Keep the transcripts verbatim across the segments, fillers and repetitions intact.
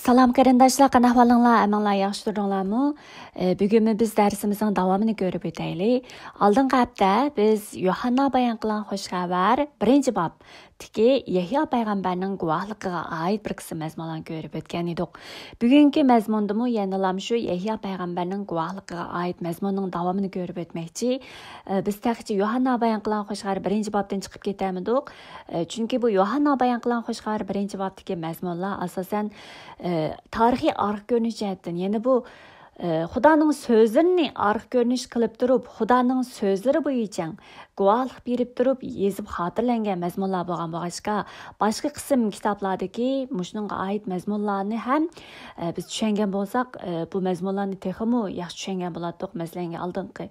سالام قېرىنداشلار، قانداق ئەھۋالىڭلار؟ ھەممىڭلار ياخشى تۇردۇڭلارمۇ؟ ئە، بۈگۈنمۇ بىز دەرسىمىزنىڭ داۋامىنى كۆرۈپ ئۆتەيلى. ئالدىنقى ھەپتە بىز يوھاننا بايان قىلغان خۇش خەۋەر بىرىنچى بابتىكى يەھيا پەيغەمبەرنىڭ گۇۋاھلىقىغا ئائىت بىر قىسىم مەزمۇنلارنى كۆرۈپ ئۆتكەن ئىدۇق. بۈگۈنكى مەزمۇندىمۇ يەنىلا شۇ يەھيا پەيغەمبەرنىڭ گۇۋاھلىقىغا ئائىت مەزمۇننىڭ داۋامىنى كۆرۈپ ئۆتمەكچى. ئە، بىز تېخىچە يوھاننا بايان قىلغان خۇش خەۋەر بىرىنچى بابتىن چىقىپ كېتەلمىدۇق. ئە، چۈنكى بۇ يوھاننا بايان قىلغان خۇش خەۋەر بىرىنچى بابتىكى مەزمۇنلار ئاساسەن، ئە، تارىخىي ئارقا كۆرۈنۈش جەھەتتىن، يەنى بۇ، ئە، خۇدانىڭ سۆزلىرىنى ئارقا كۆرۈنۈش قىلىپ تۇرۇپ، خۇدانىڭ سۆزلىرى بويىچە گۇۋاھلىق بېرىپ تۇرۇپ يېزىپ خاتىرىلەنگەن مەزمۇنلار بولغان بولغاچقا، باشقا قىسىم كىتابلاردىكى مۇشۇنىڭغا ئائىت مەزمۇنلارنى ھەم، ئە، بىز چۈشەنگەن بولساق، ئە، بۇ مەزمۇنلارنى تېخىمۇ ياخشى چۈشەنگەن بولاتتۇق. مەسىلەن، ئالدىنقى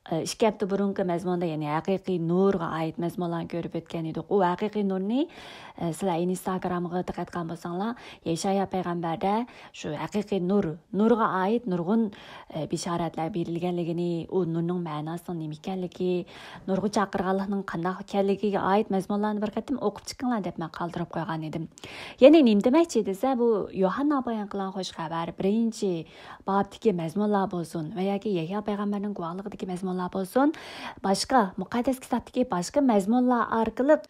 ئىككى ھەپتە بۇرۇنقى مەزمۇندا، يەنى ھەقىقىي نۇرغا ئائىت مەزمۇنلارنى كۆرۈپ ئۆتكەن ئىدۇق. ئۇ ھەقىقىي نۇرنى، ئە، سىلەر ئىنستاگرامغا دىققەت قىلغان بولساڭلار، يەشايا پەيغەمبەردە شۇ ھەقىقىي نۇر، نۇرغا ئائىت نۇرغۇن، ئە، بېشارەتلەر بېرىلگەنلىكىنى، ئۇ نۇرنىڭ مەناسىنىڭ نېمە ئىكەنلىكى، نۇرغا چاقىرغانلىقنىڭ قانداق ئىكەنلىكىگە ئائىت مەزمۇنلارنى بىر قېتىم ئوقۇپ چىقىڭلار دەپ مەن قالدۇرۇپ قويغان ئىدىم. يەنى نېمە دېمەكچى دېسە، بۇ يوھاننا بايان قىلغان خۇش خەۋەر بىرىنچى بابتىكى مەزمۇنلار بولسۇن ۋە ياكى يەھيا پەيغەمبەرنىڭ گۇۋاھلىقىدىكى مەزمۇنلار بولسۇن، باشقا مۇقەددەس كىتابتىكى باشقا مەزمۇنلار ئارقىلىق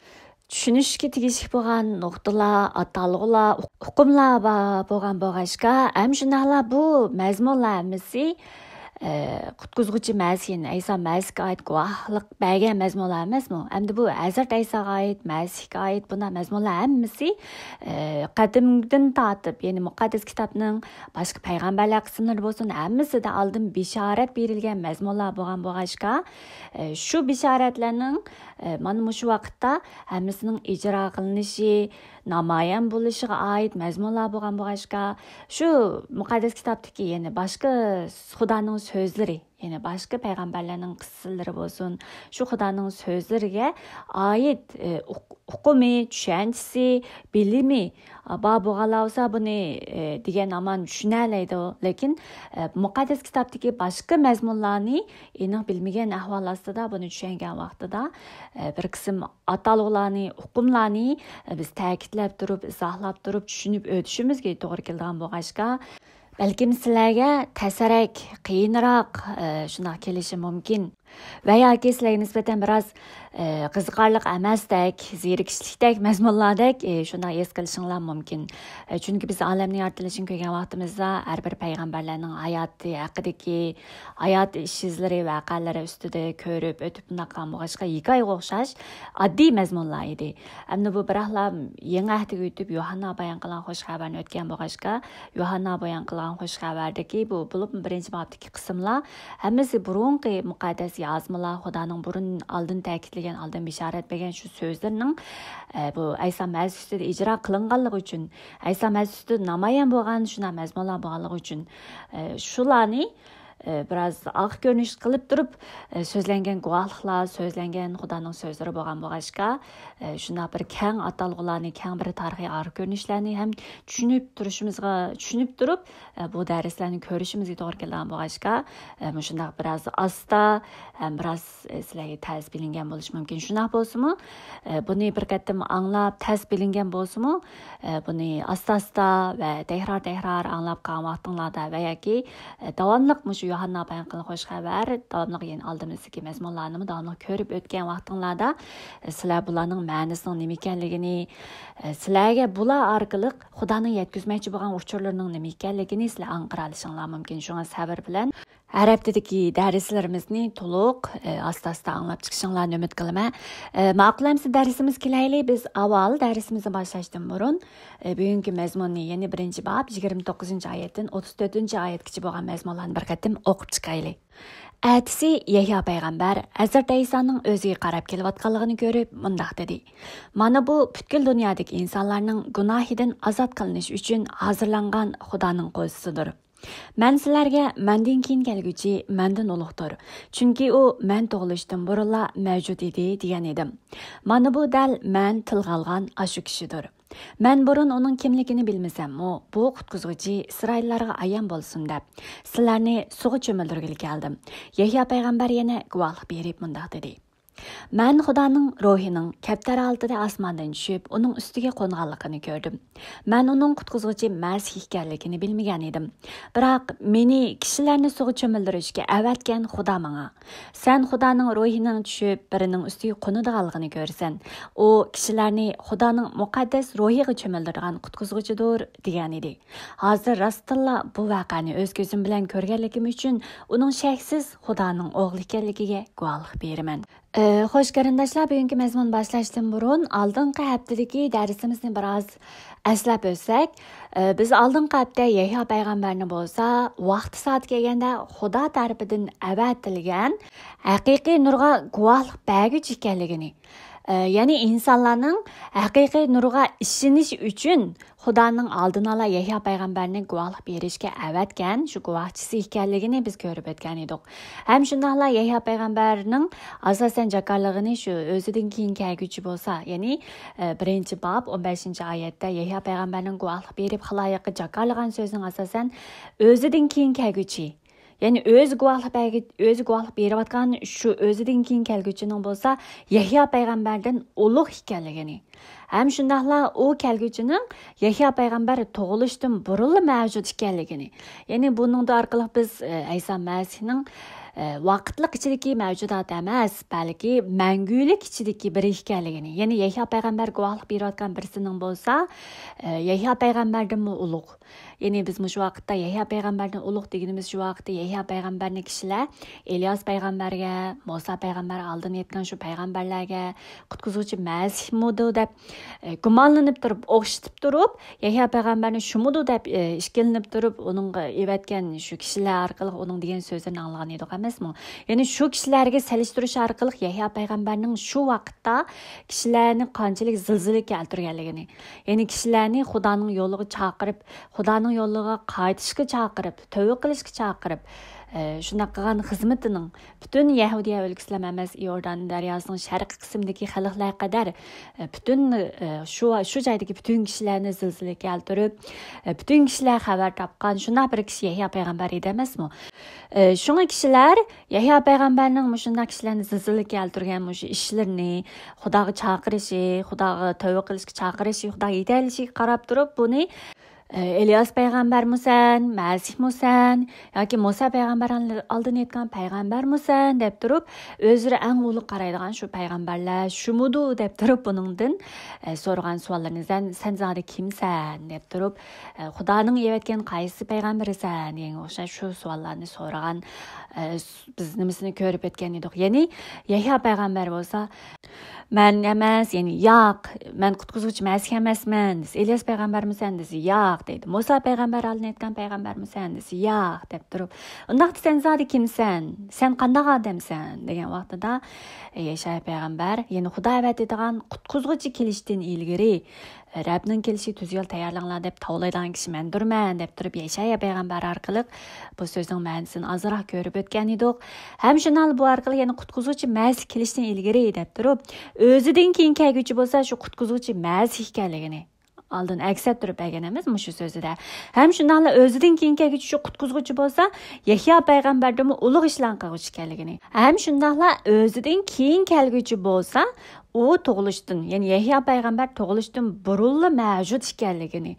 چۈشىنىشكە تېگىشلىك بولغان نۇقتىلار، ئاتالغۇلار، ئۇقۇملار بار بولغان بولغاچقا، ھەم شۇنداقلا بۇ مەزمۇنلار ھەممىسى، ئە، قۇتقۇزغۇچى مەسىھ، يەنى ئەيسا مەسىھكە ئائىت گۇۋاھلىق بەرگەن مەزمۇنلار ئەمەسمۇ؟ ئەمدى بۇ ھەزرەت ئەيساغا ئائىت، مەسىھكە ئائىت بۇنداق مەزمۇنلار ھەممىسى، ئە، قەدىمدىن تارتىپ، يەنى مۇقەددەس كىتابنىڭ باشقا پەيغەمبەرلەر قىسىملىرى بولسۇن، ھەممىسىدە ئالدىن بېشارەت بېرىلگەن مەزمۇنلار بولغان بولغاچقا، ئە، شۇ بېشارەتلەرنىڭ، ئە، مانا مۇشۇ ۋاقىتتا ھەممىسىنىڭ ئىجرا قىلىنىشى، نامايان بولۇشىغا ئائىت مەزمۇنلار بولغان بولغاچقا، شۇ مۇقەددەس كىتابتىكى، يەنى باشقا خۇدانىڭ سۆزلىرى، يەنى باشقا پەيغەمبەرلەرنىڭ قىسسىلىرى بولسۇن، شۇ خۇدانىڭ سۆزلىرىگە ئائىت، ئە، ئۇق-، ئۇقۇمى، چۈشەنچىسى، بىلىمى، ئە، بار بولغانلار بولسا بۇنى، ئە، دېگەن ھامان چۈشىنەلەيدۇ. لېكىن، ئە، مۇقەددەس كىتابتىكى باشقا مەزمۇنلارنى ئېنىق بىلمىگەن ئەھۋال ئاستىدا بۇنى چۈشەنگەن ۋاقتىدا، ئە، بىر قىسىم ئاتالغۇلارنى، ئۇقۇملارنى، ئە، بىز تەكىتلەپ تۇرۇپ، ئىزاھلاپ تۇرۇپ، چۈشىنىپ ئۆتۈشىمىزگە توغرا كېلىدىغان بولغاچقا، بەلكىم سىلەرگە تەسرەك، قىيىنراق، ئە، شۇنداق كېلىشى مۇمكىن. ۋە ياكى سىلەرگە نىسبەتەن بىراز، ئە، قىزىقارلىق ئەمەستەك، زېرىكىشلىكتەك، مەزمۇنلاردەك، ئە، شۇنداق ھېس قىلىشىڭلار مۇمكىن. ئە، چۈنكى بىز ئالەمنىڭ يارىتىلىشىنى كۆرگەن ۋاقتىمىزدا ھەر بىر پەيغەمبەرلەرنىڭ ھاياتى ھەققىدىكى، ھايات ئىش-ئىزلىرى، ۋەقەلىرى ئۈستىدە كۆرۈپ ئۆتۈپ مۇنداق قىلغان بولغاچقا، ھېكايىگە ئوخشاش ئاددىي مەزمۇنلار ئىدى. ئەمدى بۇ بىراقلا يېڭى ئەھدىگە ئۆتۈپ يوھاننا بايان قىلغان خۇش خەۋەرنى ئۆتكەن بولغاچقا، يوھاننا بايان قىلغان خۇش خەۋەردىكى بۇ، بولۇپمۇ بىرىنچى بابتىكى قىسىملار ھەممىسى بۇرۇنقى مۇقەددەس يازمىلار، خۇدانىڭ بۇرۇن ئالدىن تەكىتلىگەن، ئالدىن بېشارەت بەرگەن شۇ سۆزلىرىنىڭ، ئە، بۇ ئەيسا مەسىھ ئۈستىدە ئىجرا قىلىنغانلىقى ئۈچۈن، ئەيسا مەسىھ ئۈستىدە نامايان بولغان شۇنداق مەزمۇنلار بولغانلىقى ئۈچۈن، ئە، شۇلارنى، ئە، بىراز ئارقا كۆرۈنۈش قىلىپ تۇرۇپ، ئە، سۆزلەنگەن گۇۋاھلىقلار، سۆزلەنگەن خۇدانىڭ سۆزلىرى بولغان بولغاچقا، ئە، شۇنداق بىر كەڭ ئاتالغۇلارنى، كەڭ بىر تارىخىي ئارقا كۆرۈنۈشلەرنى ھەم چۈشىنىپ تۇرۇشىمىزغا، چۈشىنىپ تۇرۇپ، ئە، بۇ دەرسلەرنى كۆرۈشىمىزگە توغرا كېلىدىغان بولغاچقا، ئە، مۇشۇنداق بىراز ئاستا ھەم بىراز، ئە، سىلەرگە تەس بىلىنگەن بولۇشى مۇمكىن. شۇنداق بولسىمۇ، ئە، بۇنى بىر قېتىم ئاڭلاپ تەس بىلىنگەن بولسىمۇ، ئە، بۇنى ئاستا-ئاستا ۋە تەكرار-تەكرار ئاڭلاپ قالغان ۋاقتىڭلاردا ۋە ياكى، ئە، داۋاملىق مۇشۇ يوھاننا بايان قىلغان خۇش خەۋەر، داۋاملىق يەنە ئالدىمىزدىكى مەزمۇنلارنىمۇ داۋاملىق كۆرۈپ ئۆتكەن ۋاقتىڭلاردا، ئە، سىلەر بۇلارنىڭ مەنىسىنىڭ نېمە ئىكەنلىكىنى، ئە، سىلەرگە بۇلار ئارقىلىق خۇدانىڭ يەتكۈزمەكچى بولغان ئۇچۇرلىرىنىڭ نېمە ئىكەنلىكىنى سىلەر ئاڭقىرالىشىڭلار مۇمكىن. شۇڭا سەۋر بىلەن ھەر ھەپتىدىكى دەرسلىرىمىزنى تولۇق، ئە، ئاستا-ئاستا ئاڭلاپ چىقىشىڭلارنى ئۈمىد قىلىمەن. ئە، ماقۇل ئەمىسە دەرسىمىزگە كېلەيلى. بىز ئاۋۋال دەرسىمىزنى باشلاشتىن بۇرۇن، ئە، بۈگۈنكى مەزمۇننى، يەنى بىرىنچى باب يىگىرمە توققۇزىنچى ئايەتتىن ئوتتۇز تۆتىنچى ئايەتكىچە بولغان مەزمۇنلارنى بىر قېتىم ئوقۇپ چىقايلى. ئەتىسى يەھيا پەيغەمبەر ھەزرىتى ئەيسانىڭ ئۆزىگە قاراپ كېلىۋاتقانلىقىنى كۆرۈپ مۇنداق دېدى: «مانا بۇ پۈتكۈل دۇنيادىكى ئىنسانلارنىڭ گۇناھىدىن ئازاد قىلىنىش ئۈچۈن ھازىرلانغان خۇدانىڭ قوزىسىدۇر. مەن سىلەرگە مەندىن كېيىن كەلگۈچى مەندىن ئۇلۇغدۇر، چۈنكى ئۇ مەن تۇغۇلۇشتىن بۇرۇنلا مەۋجۇت ئىدى» دېگەن ئىدىم. مانا بۇ دەل مەن تىلغا ئالغان ئاشۇ كىشىدۇر. مەن بۇرۇن ئۇنىڭ كىملىكىنى بىلمىسەممۇ، بۇ قۇتقۇزغۇچى ئىسرائىللارغا ئايان بولسۇن دەپ، سىلەرنى سۇغا چۆمۈلدۈرگىلى كەلدىم. يەھيا پەيغەمبەر يەنە گۇۋاھلىق بېرىپ مۇنداق دېدى: مەن خۇدانىڭ روھىنىڭ كەپتەر ھالىتىدە ئاسماندىن چۈشۈپ، ئۇنىڭ ئۈستىگە قونغانلىقىنى كۆردۈم. مەن ئۇنىڭ قۇتقۇزغۇچى مەسىھ ئىكەنلىكىنى بىلمىگەن ئىدىم. بىراق مېنى كىشىلەرنى سۇغا چۆمۈلدۈرۈشكە ئەۋەتكەن خۇدا ماڭا، سەن خۇدانىڭ روھىنىڭ چۈشۈپ، بىرىنىڭ ئۈستىگە قونىدىغانلىقىنى كۆرىسەن. ئۇ كىشىلەرنى خۇدانىڭ مۇقەددەس روھىغا چۆمۈلدۈرىدىغان قۇتقۇزغۇچىدۇر، دېگەن ئىدى. ھازىر راستتىنلا بۇ ۋەقەنى ئۆز كۆزۈم بىلەن كۆرگەنلىكىم ئۈچۈن ئۇنىڭ شەكسىز خۇدانىڭ ئوغلى ئىكەنلىكىگە گۇۋاھلىق بېرىمەن. ئى، خوش قېرىنداشلار، بۈگۈنكى مەزمۇن باشلاشتىن بۇرۇن ئالدىنقى ھەپتىدىكى دەرسىمىزنى بىراز ئەسلەپ ئۆتسەك، ئى، بىز ئالدىنقى ھەپتە يەھيا پەيغەمبەرنى بولسا ۋاقتى سائىتى كەلگەندە خۇدا تەرىپىدىن ئەۋەتىلگەن ھەقىقىي نۇرغا گۇۋاھلىق بەرگۈچى ئىكەنلىكىنى، ئى، يەنى ئىنسانلارنىڭ ھەقىقىي نۇرغا ئىشىنىش ئۈچۈن خۇدانىڭ ئالدىن ئالا يەھيا پەيغەمبەرنى گۇۋاھلىق بېرىشكە ئەۋەتكەن شۇ گۇۋاھچىسى ئىكەنلىكىنى بىز كۆرۈپ ئۆتكەن ئىدۇق. ھەم شۇنداقلا يەھيا پەيغەمبەرنىڭ ئاساسەن جاكارلىغىنى شۇ ئۆزىدىن كېيىن كەلگۈچى بولسا، يەنى، ئە، بىرىنچى باب ئون بەشىنچى ئايەتتە يەھيا پەيغەمبەرنىڭ گۇۋاھلىق بېرىپ خالايىققا جاكارلىغان سۆزىنىڭ ئاساسەن ئۆزىدىن كېيىن كەلگۈچى، يەنى ئۆزى گۇۋاھلىق بەرگۈ-، ئۆزى گۇۋاھلىق بېرىۋاتقان شۇ ئۆزىدىن كېيىن كەلگۈچىنىڭ بولسا يەھيا پەيغەمبەردىن ئۇلۇغ ئىكەنلىكىنى، ھەم شۇنداقلا ئۇ كەلگۈچىنىڭ يەھيا پەيغەمبەر تۇغۇلۇشتىن بۇرۇنلا مەۋجۇت ئىكەنلىكىنى، يەنى بۇنىڭدا ئارقىلىق بىز، ئە، ئەيسا مەسىھنىڭ، ئە، ۋاقىتلىق ئىچىدىكى مەۋجۇدات ئەمەس، بەلكى مەڭگۈلۈك ئىچىدىكى بىرى ئىكەنلىكىنى، يەنى يەھيا پەيغەمبەر گۇۋاھلىق بېرىۋاتقان بىرسىنىڭ بولسا، ئە، يەھيا پەيغەمبەردىنمۇ ئۇلۇغ، يەنى بىز مۇشۇ ۋاقىتتا يەھيا پەيغەمبەردىن ئۇلۇغ دېگىنىمىز شۇ ۋاقىتتا يەھيا پەيغەمبەرنى كىشىلەر ئېلىياس پەيغەمبەرگە، مۇسا پەيغەمبەر ئالدىن ئېيتقان شۇ پەيغەمبەرلەرگە، قۇتقۇزغۇچى مەسىھمۇدۇ دەپ، ئە، گۇمانلىنىپ تۇرۇپ، ئوخشىتىپ تۇرۇپ، يەھيا پەيغەمبەرنى شۇمۇدۇ دەپ، ئە، ئىككىلىنىپ تۇرۇپ، ئۇنىڭغا ئېۋەتكەن شۇ كىشىلەر ئارقىلىق ئۇنىڭ دېگەن سۆزلىرىنى ئاڭلىغان ئىدۇق ئەمەسمۇ؟ يەنى شۇ كىشىلەرگە سېلىشتۇرۇش ئارقىلىق يەھيا پەيغەمبەرنىڭ شۇ ۋاقىتتا كىشىلەرنى قانچىلىك زىلزىلە كەلتۈرگەنلىكىنى، يەنى كىشىلەرنى خۇدانىڭ يولىغا چاقىرىپ، خۇدانىڭ يولىغا قايتىشقا چاقىرىپ، تەۋبە قىلىشقا چاقىرىپ، ئە، شۇنداق قىلغان خىزمىتىنىڭ پۈتۈن يەھۇدىيە ئۆلكىسىلا ئەمەس، ئىئوردان دەرياسىنىڭ شەرقىي قىسمىدىكى خەلقلەرگە قەدەر، ئە، پۈتۈن، ئە، شۇ، شۇ جايدىكى پۈتۈن كىشىلەرنى زىلزىلە كەلتۈرۈپ، ئە، پۈتۈن كىشىلەر خەۋەر تاپقان شۇنداق بىر كىشى يەھيا پەيغەمبەر ئىدى ئەمەسمۇ؟ ئە، شۇڭا كىشىلەر يەھيا پەيغەمبەرنىڭ مۇشۇنداق كىشىلەرنى زىلزىلە كەلتۈرگەن مۇشۇ ئىشلىرىنى، خۇداغا چاقىرىشى، خۇداغا تەۋبە قىلىشقا چاقىرىشى، خۇداغا يېتەكلىشىگە قاراپ تۇرۇپ، بۇنى، ئە، ئېلىياس پەيغەمبەرمۇسەن، مەسىھمۇسەن ياكى مۇسا پەيغەمبەر ئالدىن ئېيتقان پەيغەمبەرمۇسەن دەپ تۇرۇپ، ئۆزلىرى ئەڭ ئۇلۇغ قارايدىغان شۇ پەيغەمبەرلەر شۇمۇدۇ دەپ تۇرۇپ، بۇنىڭدىن، ئە، سورىغان سوئاللىرىنى، سەن، سەن زادى كىمسەن دەپ تۇرۇپ، ئە، خۇدانىڭ ئەۋەتكەن قايسى پەيغەمبىرىسەن دېگەنگە ئوخشاش شۇ سوئاللارنى سورىغان، ئە، س-، بىز نېمىسىنى كۆرۈپ ئۆتكەن ئىدۇق. يەنى يەھيا پەيغەمبەر بولسا، مەن ئەمەس، يەنى ياق، مەن قۇتقۇزغۇچى مەسىھ ئەمەسمەن دېسە، ئېلىياس پەيغەمبەرمۇسەن دېسە، ياق دەيدۇ. مۇسا پەيغەمبەر ئالدىن ئېيتقان پەيغەمبەرمۇسەن دېسە، ياق دەپ تۇرۇپ، ئۇنداقتا سەن زادى كىمسەن؟ سەن قانداق ئادەمسەن؟ دېگەن ۋاقتىدا، ئە، يەشايا پەيغەمبەر يەنە خۇدا ئەۋەتىدىغان قۇتقۇزغۇچى كېلىشتىن ئىلگىرى، رەبنىڭ كېلىشى تۈز يول تەييارلاڭلار دەپ تاۋلايدىغان كىشى مەندۇرمەن دەپ تۇرۇپ يەشايا پەيغەمبەر ئارقىلىق بۇ سۆزنىڭ مەنىسىنى ئازراق كۆرۈپ ئۆتكەن ئىدۇق. ھەم شۇنداقلا بۇ ئارقىلىق يەنە قۇتقۇزغۇچى مەسىھ كېلىشتىن ئىلگىرى دەپ تۇرۇپ، ئۆزىدىن كېيىن كەلگۈچى بولسا شۇ قۇتقۇزغۇچى مەسىھ ئىكەنلىكىنى ئالدىن ئەكس ئەتتۈرۈپ بەرگەن ئەمەس مۇشۇ سۆزىدە. ھەم شۇنداقلا ئۆزىدىن كېيىن كەلگۈچى شۇ قۇتقۇزغۇچى بولسا يەھيا پەيغەمبەردىنمۇ ئۇلۇغ ئىشلارنى قىلغۇچى ئىكەنلىكىنى. ھەم شۇنداقلا ئۆزىدىن كېيىن كەلگۈچى بولسا ئۇ تۇغۇلۇشتىن، يەنى يەھيا پەيغەمبەر تۇغۇلۇشتىن بۇرۇنلا مەۋجۇت ئىكەنلىكىنى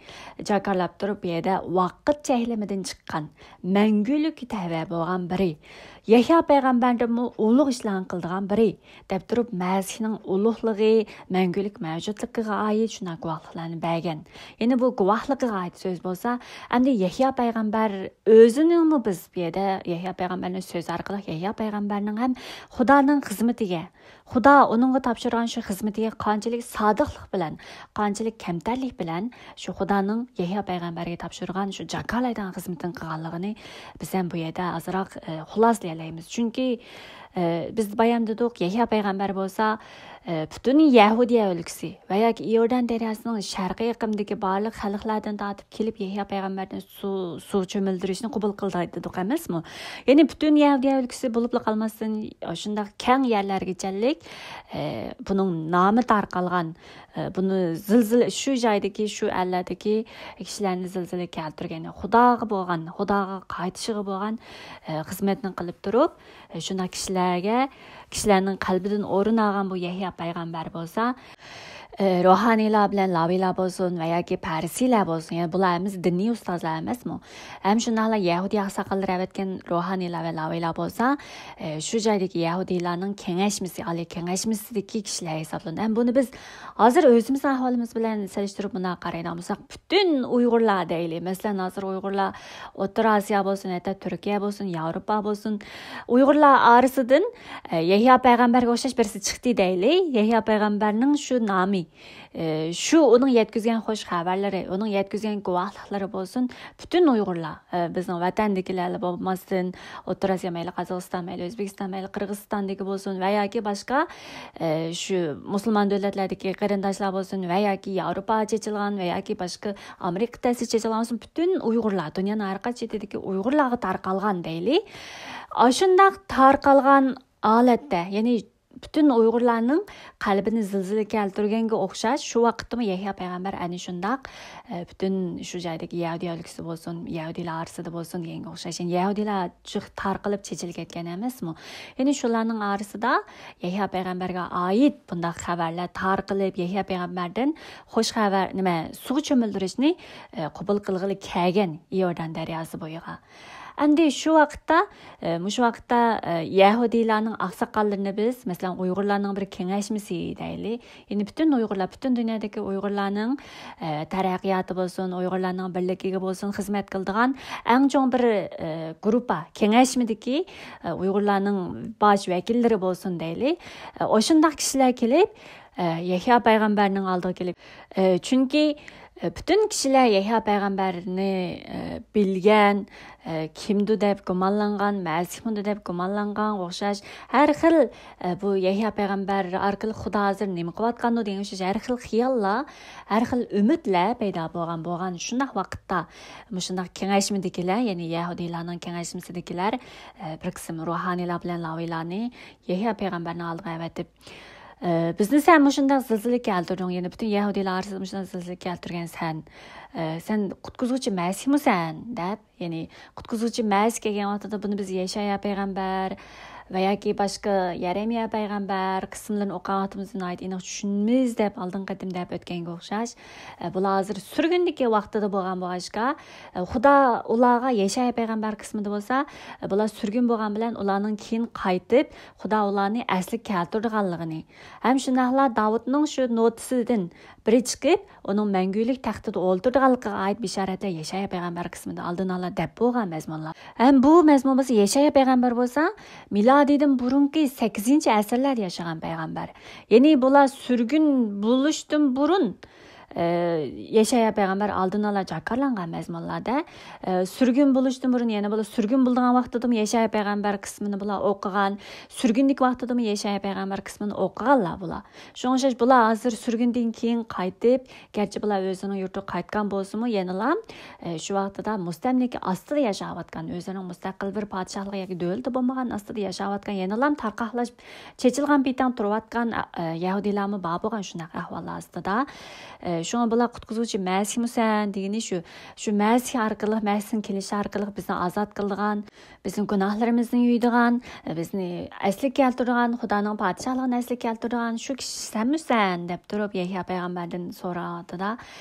جاكارلاپ تۇرۇپ، بۇ يەردە ۋاقىت چەكلىمىدىن چىققان، مەڭگۈلۈككە تەۋە بولغان بىرى، يەھيا پەيغەمبەردىنمۇ ئۇلۇغ ئىشلارنى قىلىدىغان بىرى دەپ تۇرۇپ، مەسىھنىڭ ئۇلۇغلۇقى، مەڭگۈلۈك مەۋجۇتلۇقىغا ئائىت شۇنداق گۇۋاھلىقلارنى بەرگەن. يەنى بۇ گۇۋاھلىقىغا ئائىت سۆز بولسا، ئەمدى يەھيا پەيغەمبەر ئۆزىنىڭمۇ، بىز بۇ يەردە يەھيا پەيغەمبەرنىڭ سۆزى ئارقىلىق يەھيا پەيغەمبەرنىڭ ھەم خۇدانىڭ خىزمىتىگە، خۇدا ئۇنىڭغا تاپشۇرغان شۇ خىزمىتىگە قانچىلىك سادىقلىق بىلەن، قانچىلىك كەمتەرلىك بىلەن شۇ خۇدانىڭ يەھيا پەيغەمبەرگە تاپشۇرغان شۇ جاكارلايدىغان خىزمىتىنى قىلغانلىقىنى بىز ھەم بۇ يەردە ئازراق، ئە، خۇلاسىلىيالايمىز. چۈنكى، ئە، بىز بايام دېدۇق، يەھيا پەيغەمبەر بولسا، ئە، پۈتۈن يەھۇدىيە ئۆلكىسى ۋە ياكى ئىئوردان دەرياسىنىڭ شەرقىي ئېقىمىدىكى بارلىق خەلقلەردىن تارتىپ كېلىپ يەھيا پەيغەمبەردىن سۇ، سۇ چۆمۈلدۈرۈشنى قوبۇل قىلدى دېدۇق ئەمەسمۇ؟ يەنى پۈتۈن يەھۇدىيە ئۆلكىسى بولۇپلا قالماستىن، شۇنداق كەڭ يەرلەرگىچەلىك، ئە، بۇنىڭ نامى تارقالغان، ئە، بۇنى زىلزىلە، شۇ جايدىكى، شۇ ئەللەردىكى كىشىلەرنى زىلزىلە كەلتۈرگەن، خۇداغا بولغان، خۇداغا قايتىشىغا بولغان، ئە، خىزمەتنى قىلىپ تۇرۇپ، ئە، شۇنداق كىشىلەر كىشىلەرگە، كىشىلەرنىڭ قەلبىدىن ئورۇن ئالغان بۇ يەھيا پەيغەمبەر بولسا، ئى، روھانىيلار بىلەن لاۋىيلار بولسۇن ۋە ياكى پەرىسىيلەر بولسۇن، يەنى بۇلار ھەممىسى دىنىي ئۇستازلار ئەمەسمۇ؟ ھەم شۇنداقلا يەھۇدىي ئاقساقاللىرى ئەۋەتكەن روھانىيلار ۋە لاۋىيلار بولسا، ئى، شۇ جايدىكى يەھۇدىيلارنىڭ كېڭەشمىسى، ئالىي كېڭەشمىسىدىكى كىشىلەر ھېسابلىنىدۇ. ھەم بۇنى بىز ھازىر ئۆزىمىزنىڭ ئەھۋالىمىز بىلەن سېلىشتۇرۇپ مۇنداق قارايدىغان بولساق، پۈتۈن ئۇيغۇرلار دەيلى، مەسىلەن، ھازىر ئۇيغۇرلار ئوتتۇرا ئاسىيا بولسۇن، ھەتتا تۈركىيە بولسۇن، ياۋروپا بولسۇن، ئۇيغۇرلار ئارىسىدىن، ئە، يەھيا پەيغەمبەرگە ئوخشاش بىرسى چىقتى دەيلى. يەھيا پەيغەمبەرنىڭ شۇ نامى، ئى، شۇ ئۇنىڭ يەتكۈزگەن خوش خەۋەرلىرى، ئۇنىڭ يەتكۈزگەن گۇۋاھلىقلىرى بولسۇن، پۈتۈن ئۇيغۇرلار، ئى، بىزنىڭ ۋەتەندىكىلەرلا بولماستىن، ئوتتۇرا ئاسىيا مەيلى قازاقىستان، مەيلى ئۆزبېكىستان، مەيلى قىرغىزىستاندىكى بولسۇن ۋە ياكى باشقا، ئى، شۇ مۇسۇلمان دۆلەتلەردىكى قېرىنداشلار بولسۇن ۋە ياكى ياۋروپاغا چېچىلغان ۋە ياكى باشقا ئامېرىكا تەسىگە چېچىلغان بولسۇن، پۈتۈن ئۇيغۇرلار، دۇنيانىڭ ھەر قايسى چېتىدىكى ئۇيغۇرلارغا تارقالغان دەيلى. ئاشۇنداق تارقالغان ھالەتتە، يەنى پۈتۈن ئۇيغۇرلارنىڭ قەلبىنى زىلزىلە كەلتۈرگەنگە ئوخشاش، شۇ ۋاقىتتىمۇ يەھيا پەيغەمبەر ئەنە شۇنداق، ئە، پۈتۈن شۇ جايدىكى يەھۇدىي ئۆلكىسى بولسۇن، يەھۇدىيلار ئارىسىدا بولسۇن دېگەنگە ئوخشاش. يەنى يەھۇدىيلار جىق تارقىلىپ چېچىلىپ كەتكەن ئەمەسمۇ؟ يەنى شۇلارنىڭ ئارىسىدا يەھيا پەيغەمبەرگە ئائىت بۇنداق خەۋەرلەر تارقىلىپ، يەھيا پەيغەمبەردىن خوش خەۋەر، نېمە، سۇغا چۆمۈلدۈرۈشنى، ئە، قوبۇل قىلغىلى كەلگەن ئىئوردان دەرياسى بويىغا. ئەمدى شۇ ۋاقىتتا، ئە، مۇشۇ ۋاقىتتا، ئە، يەھۇدىيلارنىڭ ئاقساقاللىرىنى بىز، مەسىلەن، ئۇيغۇرلارنىڭ بىر كېڭەشمىسى دەيلى. يەنى پۈتۈن ئۇيغۇرلار، پۈتۈن دۇنيادىكى ئۇيغۇرلارنىڭ، ئە، تەرەققىياتى بولسۇن، ئۇيغۇرلارنىڭ بىرلىكىگە بولسۇن خىزمەت قىلىدىغان ئەڭ چوڭ بىر، ئە، گۇرۇپپا، كېڭەشمىدىكى، ئە، ئۇيغۇرلارنىڭ باش ۋەكىللىرى بولسۇن دەيلى. ئە، ئاشۇنداق كىشىلەر كېلىپ، ئە، يەھيا پەيغەمبەرنىڭ ئالدىغا كېلىپ، ئە، چۈنكى، ئە، پۈتۈن كىشىلەر يەھيا پەيغەمبەرنى، ئە، بىلگەن، ئە، كىمدۇ دەپ گۇمانلانغان، مەسىھمۇدۇ دەپ گۇمانلانغان ئوخشاش ھەر خىل، ئە، بۇ يەھيا پەيغەمبەر ئارقىلىق خۇدا ھازىر نېمە قىلىۋاتقاندۇ دېگەن ئوخشاش ھەر خىل خىياللار، ھەر خىل ئۈمىدلەر پەيدا بولغان، بولغان شۇنداق ۋاقىتتا مۇشۇنداق كېڭەشمىدىكىلەر، يەنى يەھۇدىيلارنىڭ كېڭەشمىسىدىكىلەر، ئە، بىر قىسىم روھانىيلار بىلەن لاۋىيلارنى يەھيا پەيغەمبەرنىڭ ئالدىغا ئەۋەتىپ، ئە، بىزنى سەن مۇشۇنداق زىلزىلە كەلتۈردۈڭ، يەنى پۈتۈن يەھۇدىيلار ئارىسىدا مۇشۇنداق زىلزىلە كەلتۈرگەن سەن، ئە، سەن قۇتقۇزغۇچى مەسىھمۇسەن دەپ، يەنى قۇتقۇزغۇچى مەسىھ كەلگەن ۋاقتىدا بۇنى بىز يەشايا پەيغەمبەر ۋە ياكى باشقا يەرەمىيا پەيغەمبەر قىسىملىرىنى ئوقۇغان ۋاقتىمىزدا ناھايىتى ئېنىق چۈشىنىمىز دەپ ئالدىنقى قېتىم دەپ ئۆتكەنگە ئوخشاش. ئە، بۇلار ھازىر سۈرگۈندىكى ۋاقتىدا بولغان بولغاچقا، ئە، خۇدا ئۇلارغا يەشايا پەيغەمبەر قىسمىدا بولسا، ئە، بۇلار سۈرگۈن بولغان بىلەن ئۇلارنىڭ كېيىن قايتىپ، خۇدا ئۇلارنى ئەسلىگە كەلتۈرىدىغانلىقىنى، ھەم شۇنداقلا داۋۇتنىڭ شۇ نوتىسىدىن بىرى چىقىپ، ئۇنىڭ مەڭگۈلۈك تەختىدە ئولتۇرىدىغانلىقىغا ئائىت بىشارەتلەر يەشايا پەيغەمبەر قىسمىدا ئالدىن ئالا دەپ بولغان مەزمۇنلار. ھەم بۇ مەزمۇن بولسا، يەشايا پەيغەمبەر بولسا، مىلادىدىن بۇرۇنقى سەككىزىنچى ئەسىرلەردە ياشىغان پەيغەمبەر. يەنى بۇلار سۈرگۈن بولۇشتىن بۇرۇن، ئە، يەشايا پەيغەمبەر ئالدىن ئالا جاكارلانغان مەزمۇنلاردا، ئە، سۈرگۈن بولۇشتىن بۇرۇن، يەنى بۇلار سۈرگۈن بولىدىغان ۋاقتىدىمۇ يەشايا پەيغەمبەر قىسمىنى بۇلار ئوقۇغان، سۈرگۈندىكى ۋاقتىدىمۇ يەشايا پەيغەمبەر قىسمىنى ئوقۇغانلار بۇلار. شۇڭا ئوخشاش بۇلار ھازىر سۈرگۈندىن كېيىن قايتىپ، گەرچە بۇلار ئۆزىنىڭ يۇرتىغا قايتقان بولسىمۇ، يەنىلا، ئە، شۇ ۋاقتىدا مۇستەملىكە ئاستىدا ياشاۋاتقان، ئۆزىنىڭ مۇستەقىل بىر پادىشاھلىق ياكى دۆلىتى بولمىغان ئاستىدا ياشاۋاتقان، يەنىلا تارقاقلاشىپ چېچىلغان پېتىڭ تۇرۇۋاتقان، ئە، يەھۇدىيلارمۇ بار بولغان شۇنداق ئەھۋاللار ئاستىدا. ئە، شۇڭا بۇلار قۇتقۇزغۇچى مەسىھمۇسەن دېگىنى شۇ، شۇ مەسىھ ئارقىلىق، مەسىھنىڭ كېلىشى ئارقىلىق بىزنى ئازاد قىلىدىغان، بىزنىڭ گۇناھلىرىمىزنى يۇيىدىغان، بىزنى ئەسلىگە كەلتۈرىدىغان، خۇدانىڭ پادىشاھلىقىنى ئەسلىگە كەلتۈرىدىغان شۇ كىشى سەنمۇسەن دەپ تۇرۇپ، يەھيا پەيغەمبەردىن سورىغاندا،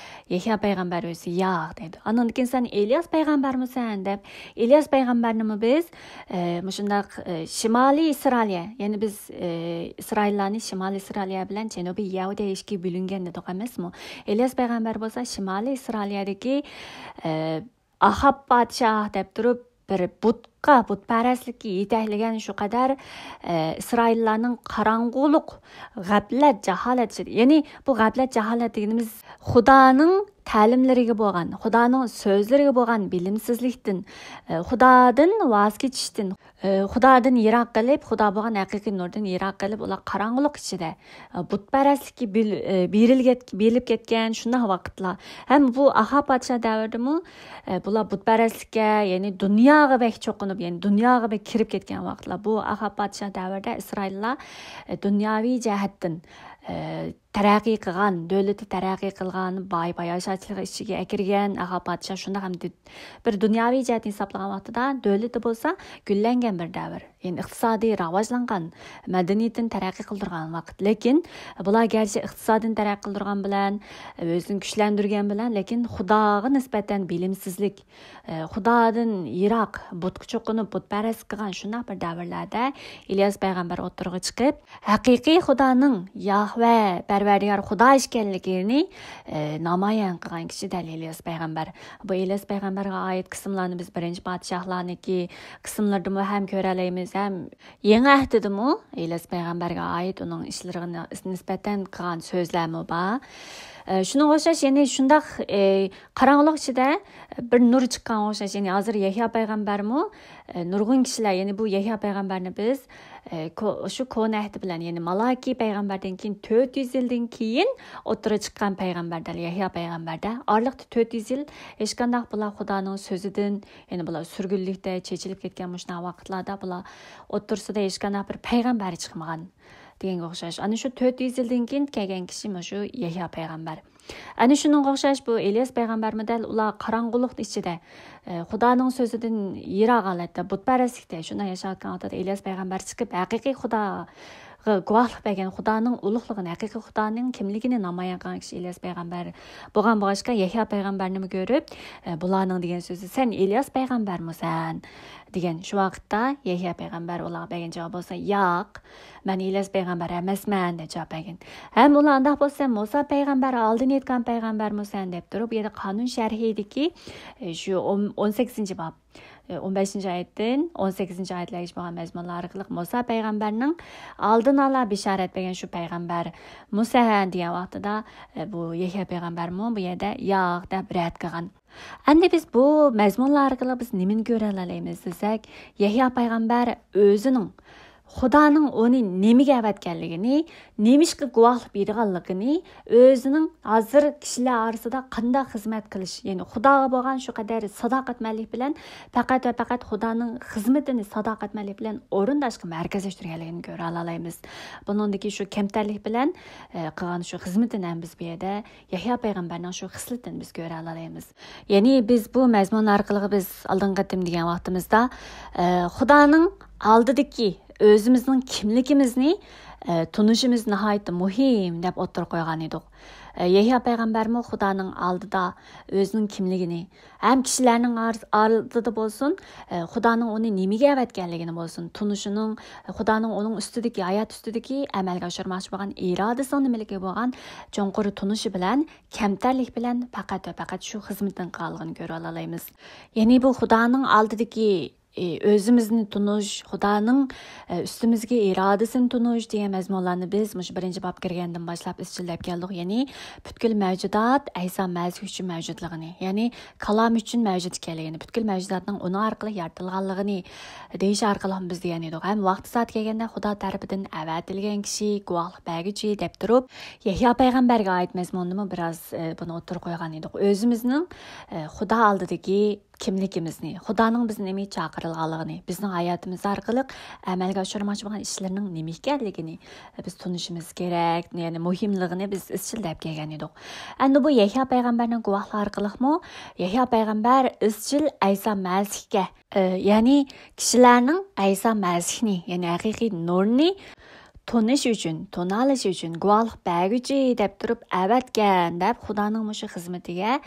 يەھيا پەيغەمبەر ئۆزى ياق دەيدۇ. ئاندىن كېيىن سەن ئېلىياس پەيغەمبەرمۇسەن دەپ، ئېلىياس پەيغەمبەرنىمۇ بىز، ئە، مۇشۇنداق، ئە، شىمالىي ئىسرائىلىيە، يەنى بىز، ئە، ئىسرائىللارنى شىمالىي ئىسرائىلىيە بىلەن جەنۇبىي يەھۇدىيە ئىككىگە بۆلۈنگەن دېدۇق ئەمەسمۇ؟ ئېلىياس پەيغەمبەر بولسا شىمالىي ئىسرائىلىيەدىكى، ئە، ئاخاب پادىشاھ دەپ تۇرۇپ، بىر بۇتقا، بۇتپەرەسلىككە يېتەكلىگەن شۇ قەدەر، ئە، ئىسرائىللارنىڭ قاراڭغۇلۇق، غەپلەت، جاھالەت ئىچىدە. يەنى بۇ غەپلەت، جاھالەت دېگىنىمىز خۇدانىڭ تەلىملىرىگە بولغان، خۇدانىڭ سۆزلىرىگە بولغان بىلىمسىزلىكتىن، ئە، خۇدادىن ۋاز كېچىشتىن، ئە، خۇدادىن يىراق قېلىپ، خۇدا بولغان ھەقىقىي نۇردىن يىراق قېلىپ، ئۇلار قاراڭغۇلۇق ئىچىدە، ئە، بۇتپەرەسلىككە بىل-، ئە، بېرىلگەت-، بېرىلىپ كەتكەن شۇنداق ۋاقىتلار. ھەم بۇ ئاخاب پادىشاھ دەۋرىدىمۇ، ئە، بۇلار بۇتپەرەسلىككە، يەنى دۇنياغا بەك چوقۇنۇپ، يەنى دۇنياغا بەك كىرىپ كەتكەن ۋاقىتلار. بۇ ئاخاب پادىشاھ دەۋرىدە ئىسرائىللار، ئە، دۇنياۋى جەھەتتىن، ئە، تەرەققىي قىلغان، دۆلىتى تەرەققىي قىلغان، باي باياشاتچىلىقى ئىچىگە ئەكىرگەن ئاخا پادىشاھ شۇنداق ھەم دۇ-، بىر دۇنياۋى جەھەتتىن ھېسابلىغان ۋاقتىدا دۆلىتى بولسا گۈللەنگەن بىر دەۋر. يەنى ئىقتىسادىي راۋاجلانغان، مەدەنىيىتىنى تەرەققىي قىلدۇرغان ۋاقىت. لېكىن بۇلار گەرچە ئىقتىسادىنى تەرەققىي قىلدۇرغان بىلەن، ئۆزىنى كۈچلەندۈرگەن بىلەن، لېكىن خۇداغا نىسبەتەن بىلىمسىزلىك، ئە، خۇدادىن يىراق، بۇتقا چوقۇنۇپ، بۇتپەرەسلىك قىلغان شۇنداق بىر دەۋرلەردە ئىلياس پەيغەمبەر ئوتتۇرىغا چىقىپ، ھەقىقىي خۇدانىڭ، ياھۋە، پەرۋەردىگار خۇدا ئىكەنلىكىنى، ئە، نامايان قىلغان كىشى دەل ئىلياس پەيغەمبەر. بۇ ئىلياس پەيغەمبەرگە ئائىت قىسىملارنى بىز بىرىنچى پادىشاھلارنىڭكى قىسىملىرىدىمۇ ھەم كۆرەلەيمىز، ھەم يېڭى ئەھدىدىمۇ ئىلياس پەيغەمبەرگە ئائىت ئۇنىڭ ئىشلىرىغا نىسبەتەن قىلغان سۆزلەرمۇ بار. ئە، شۇنىڭغا ئوخشاش يەنە شۇنداق، ئە، قاراڭغۇلۇق ئىچىدە بىر نۇر چىققانغا ئوخشاش، يەنى ھازىر يەھيا پەيغەمبەرمۇ، ئە، نۇرغۇن كىشىلەر، يەنى بۇ يەھيا پەيغەمبەرنى بىز، ئە، كو-، شۇ كونا ئەھدى بىلەن، يەنى مالاكى پەيغەمبەردىن كېيىن تۆت يۈز يىلدىن كېيىن ئوتتۇرىغا چىققان پەيغەمبەر دەل يەھيا پەيغەمبەردە. ئارىلىقتا تۆت يۈز يىل ھېچقانداق بۇلار خۇدانىڭ سۆزىدىن، يەنى بۇلار سۈرگۈنلۈكتە چېچىلىپ كەتكەن مۇشۇنداق ۋاقىتلاردا بۇلار ئوتتۇرىسىدا ھېچقانداق بىر پەيغەمبەر چىقمىغان دېگەنگە ئوخشاش. ئەنە شۇ تۆت يۈز يىلدىن كېيىن كەلگەن كىشى مۇشۇ يەھيا پەيغەمبەر. ئەنە شۇنىڭغا ئوخشاش بۇ ئىلياس پەيغەمبەرمۇ دەل ئۇلار قاراڭغۇلۇق ئىچىدە، ئە، خۇدانىڭ سۆزىدىن يىراق ھالەتتە، بۇتپەرەسلىكتە شۇنداق ياشاۋاتقان ۋاقتىدا ئىلياس پەيغەمبەر چىقىپ، ھەقىقىي خۇداغا گۇۋاھلىق بەرگەن، خۇدانىڭ ئۇلۇغلۇقىنى، ھەقىقىي خۇدانىڭ كىملىكىنى نامايان قىلغان كىشى ئىلياس پەيغەمبەر بولغان بولغاچقا، يەھيا پەيغەمبەرنىمۇ كۆرۈپ، ئە، بۇلارنىڭ دېگەن سۆزى، «سەن ئىلياس پەيغەمبەرمۇسەن؟» دېگەن. شۇ ۋاقىتتا يەھيا پەيغەمبەر ئۇلارغا بەرگەن جاۋاب بولسا، «ياق، مەن ئىلياس پەيغەمبەر ئەمەسمەن» دەپ جاۋاب بەرگەن. ھەم ئۇلار، «ئانداق بولسا، مۇسا پەيغەمبەر ئالدىن ئېيتقان پەيغەمبەرمۇسەن؟» دەپ تۇرۇپ، بۇ يەردە قانۇن شەرھىدىكى، ئە، شۇ ئون، ئون سەككىزىنچى باب، ئە، ئون بەشىنچى ئايەتتىن ئون سەككىزىنچى ئايەتلەرگىچە بولغان مەزمۇنلار ئارقىلىق مۇسا پەيغەمبەرنىڭ ئالدىن ئالا بېشارەت بەرگەن شۇ پەيغەمبەر مۇسەن دېگەن ۋاقتىدا، ئە، بۇ يەھيا پەيغەمبەرمۇ بۇ يەردە ياق دەپ رەت قىلغان. ئەمدى بىز بۇ مەزمۇنلار ئارقىلىق بىز نېمىنى كۆرەلەيمىز دېسەك، يەھيا پەيغەمبەر ئۆزىنىڭ خۇدانىڭ ئۇنى نېمىگە ئەۋەتكەنلىكىنى، نېمىشقا گۇۋاھلىق بېرىدىغانلىقىنى، ئۆزىنىڭ ھازىر كىشىلەر ئارىسىدا قانداق خىزمەت قىلىش، يەنى خۇداغا بولغان شۇ قەدەر ساداقەتمەنلىك بىلەن پەقەت ۋە پەقەت خۇدانىڭ خىزمىتىنى ساداقەتمەنلىك بىلەن ئورۇنداشقا مەركەزلەشتۈرگەنلىكىنى كۆرەلەيمىز. بۇنىڭدىكى شۇ كەمتەرلىك بىلەن، ئە، قىلغان شۇ خىزمىتىنى ھەم بىز بۇ يەردە يەھيا پەيغەمبەرنىڭ شۇ خىسلىتىنى بىز كۆرەلەيمىز. يەنى بىز بۇ مەزمۇن ئارقىلىق بىز ئالدىنقى قېتىم دېگەن ۋاقتىمىزدا، ئە، خۇدانىڭ ئالدىدىكى ئۆزىمىزنىڭ كىملىكىمىزنى، ئە، تونۇشىمىز ناھايىتى مۇھىم دەپ ئوتتۇرىغا قويغان ئىدۇق. ئە، يەھيا پەيغەمبەرمۇ خۇدانىڭ ئالدىدا ئۆزىنىڭ كىملىكىنى ھەم كىشىلەرنىڭ ئار-، ئالدىدا بولسۇن، ئە، خۇدانىڭ ئۇنى نېمىگە ئەۋەتكەنلىكىنى بولسۇن، تونۇشىنىڭ، خۇدانىڭ ئۇنىڭ ئۈستىدىكى، ھايات ئۈستىدىكى ئەمەلگە ئاشۇرماقچى بولغان ئىرادىسىنىڭ نېمىلىكىگە بولغان چوڭقۇر تونۇشى بىلەن كەمتەرلىك بىلەن پەقەت ۋە پەقەت شۇ خىزمىتىنى قىلغانلىقىنى كۆرۈۋالالايمىز. يەنى بۇ خۇدانىڭ ئالدىدىكى، ئى، ئۆزىمىزنى تونۇش، خۇدانىڭ، ئە، ئۈستىمىزگە ئىرادىسىنى تونۇش دېگەن مەزمۇنلارنى بىز مۇشۇ بىرىنچى باب كىرگەندىن باشلاپ ئىزچىللەپ كەلدۇق. يەنى پۈتكۈل مەۋجۇدات ئەيسا مەسىھ ئۈچۈن مەۋجۇتلۇقىنى، يەنى كالام ئۈچۈن مەۋجۇت ئىكەنلىكىنى، پۈتكۈل مەۋجۇداتنىڭ ئۇنىڭ ئارقىلىق يارىتىلغانلىقىنى دېيىش ئارقىلىق بىز دېگەن ئىدۇق. ھەم ۋاقتى سائەت كەلگەندە خۇدا تەرىپىدىن ئەۋەتىلگەن كىشى، گۇۋاھلىق بەرگۈچى دەپ تۇرۇپ، يەھيا پەيغەمبەرگە ئائىت مەزمۇننىمۇ بىراز، ئە، بۇنى ئوتتۇرىغا قويغان ئىدۇق. ئۆزىمىزنىڭ، ئە، خۇدا ئالدىدىكى كىملىكىمىزنى، خۇدانىڭ بىزنى نېمىگە چاقىرىدىغانلىقىنى، بىزنىڭ ھاياتىمىز ئارقىلىق ئەمەلگە ئاشۇرماقچى بولغان ئىشلىرىنىڭ نېمە ئىكەنلىكىنى بىز تونۇشىمىز كېرەك، يەنى مۇھىملىقىنى بىز ئىزچىل دەپ كەلگەن ئىدۇق. ئەمدى بۇ يەھيا پەيغەمبەرنىڭ گۇۋاھلىقى ئارقىلىقمۇ يەھيا پەيغەمبەر ئىزچىل ئەيسا مەسىھكە، ئە، يەنى كىشىلەرنىڭ ئەيسا مەسىھنى، يەنى ھەقىقىي نۇرنى تونۇش ئۈچۈن، تونالىشى ئۈچۈن گۇۋاھلىق بەرگۈچى دەپ تۇرۇپ ئەۋەتكەن دەپ خۇدانىڭ مۇشۇ خىزمىتىگە،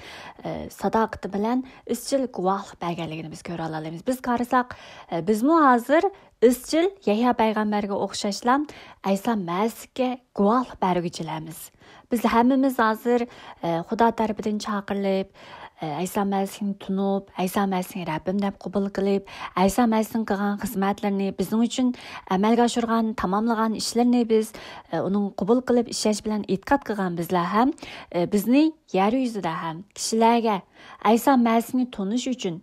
ئە، ساداقىتى بىلەن ئىزچىل گۇۋاھلىق بەرگەنلىكىنى بىز كۆرەلەيمىز. بىز قارىساق، ئە، بىزمۇ ھازىر ئىزچىل يەھيا پەيغەمبەرگە ئوخشاشلا ئەيسا مەسىھكە گۇۋاھلىق بەرگۈچىلەرمىز. بىز ھەممىمىز ھازىر، ئە، خۇدا تەرىپىدىن چاقىرىلىپ، ئەيسا مەسىھنى تونۇپ، ئەيسا مەسىھنى رەببىم دەپ قوبۇل قىلىپ، ئەيسا مەسىھنىڭ قىلغان خىزمەتلىرىنى، بىزنىڭ ئۈچۈن ئەمەلگە ئاشۇرغان، تاماملىغان ئىشلىرىنى بىز، ئۇنىڭ قوبۇل قىلىپ ئىشەنچ بىلەن ئېتىقاد قىلغان بىزلەر ھەم، بىزنى يەر يۈزىدە ھەم كىشىلەرگە ئەيسا مەسىھنى تونۇش ئۈچۈن،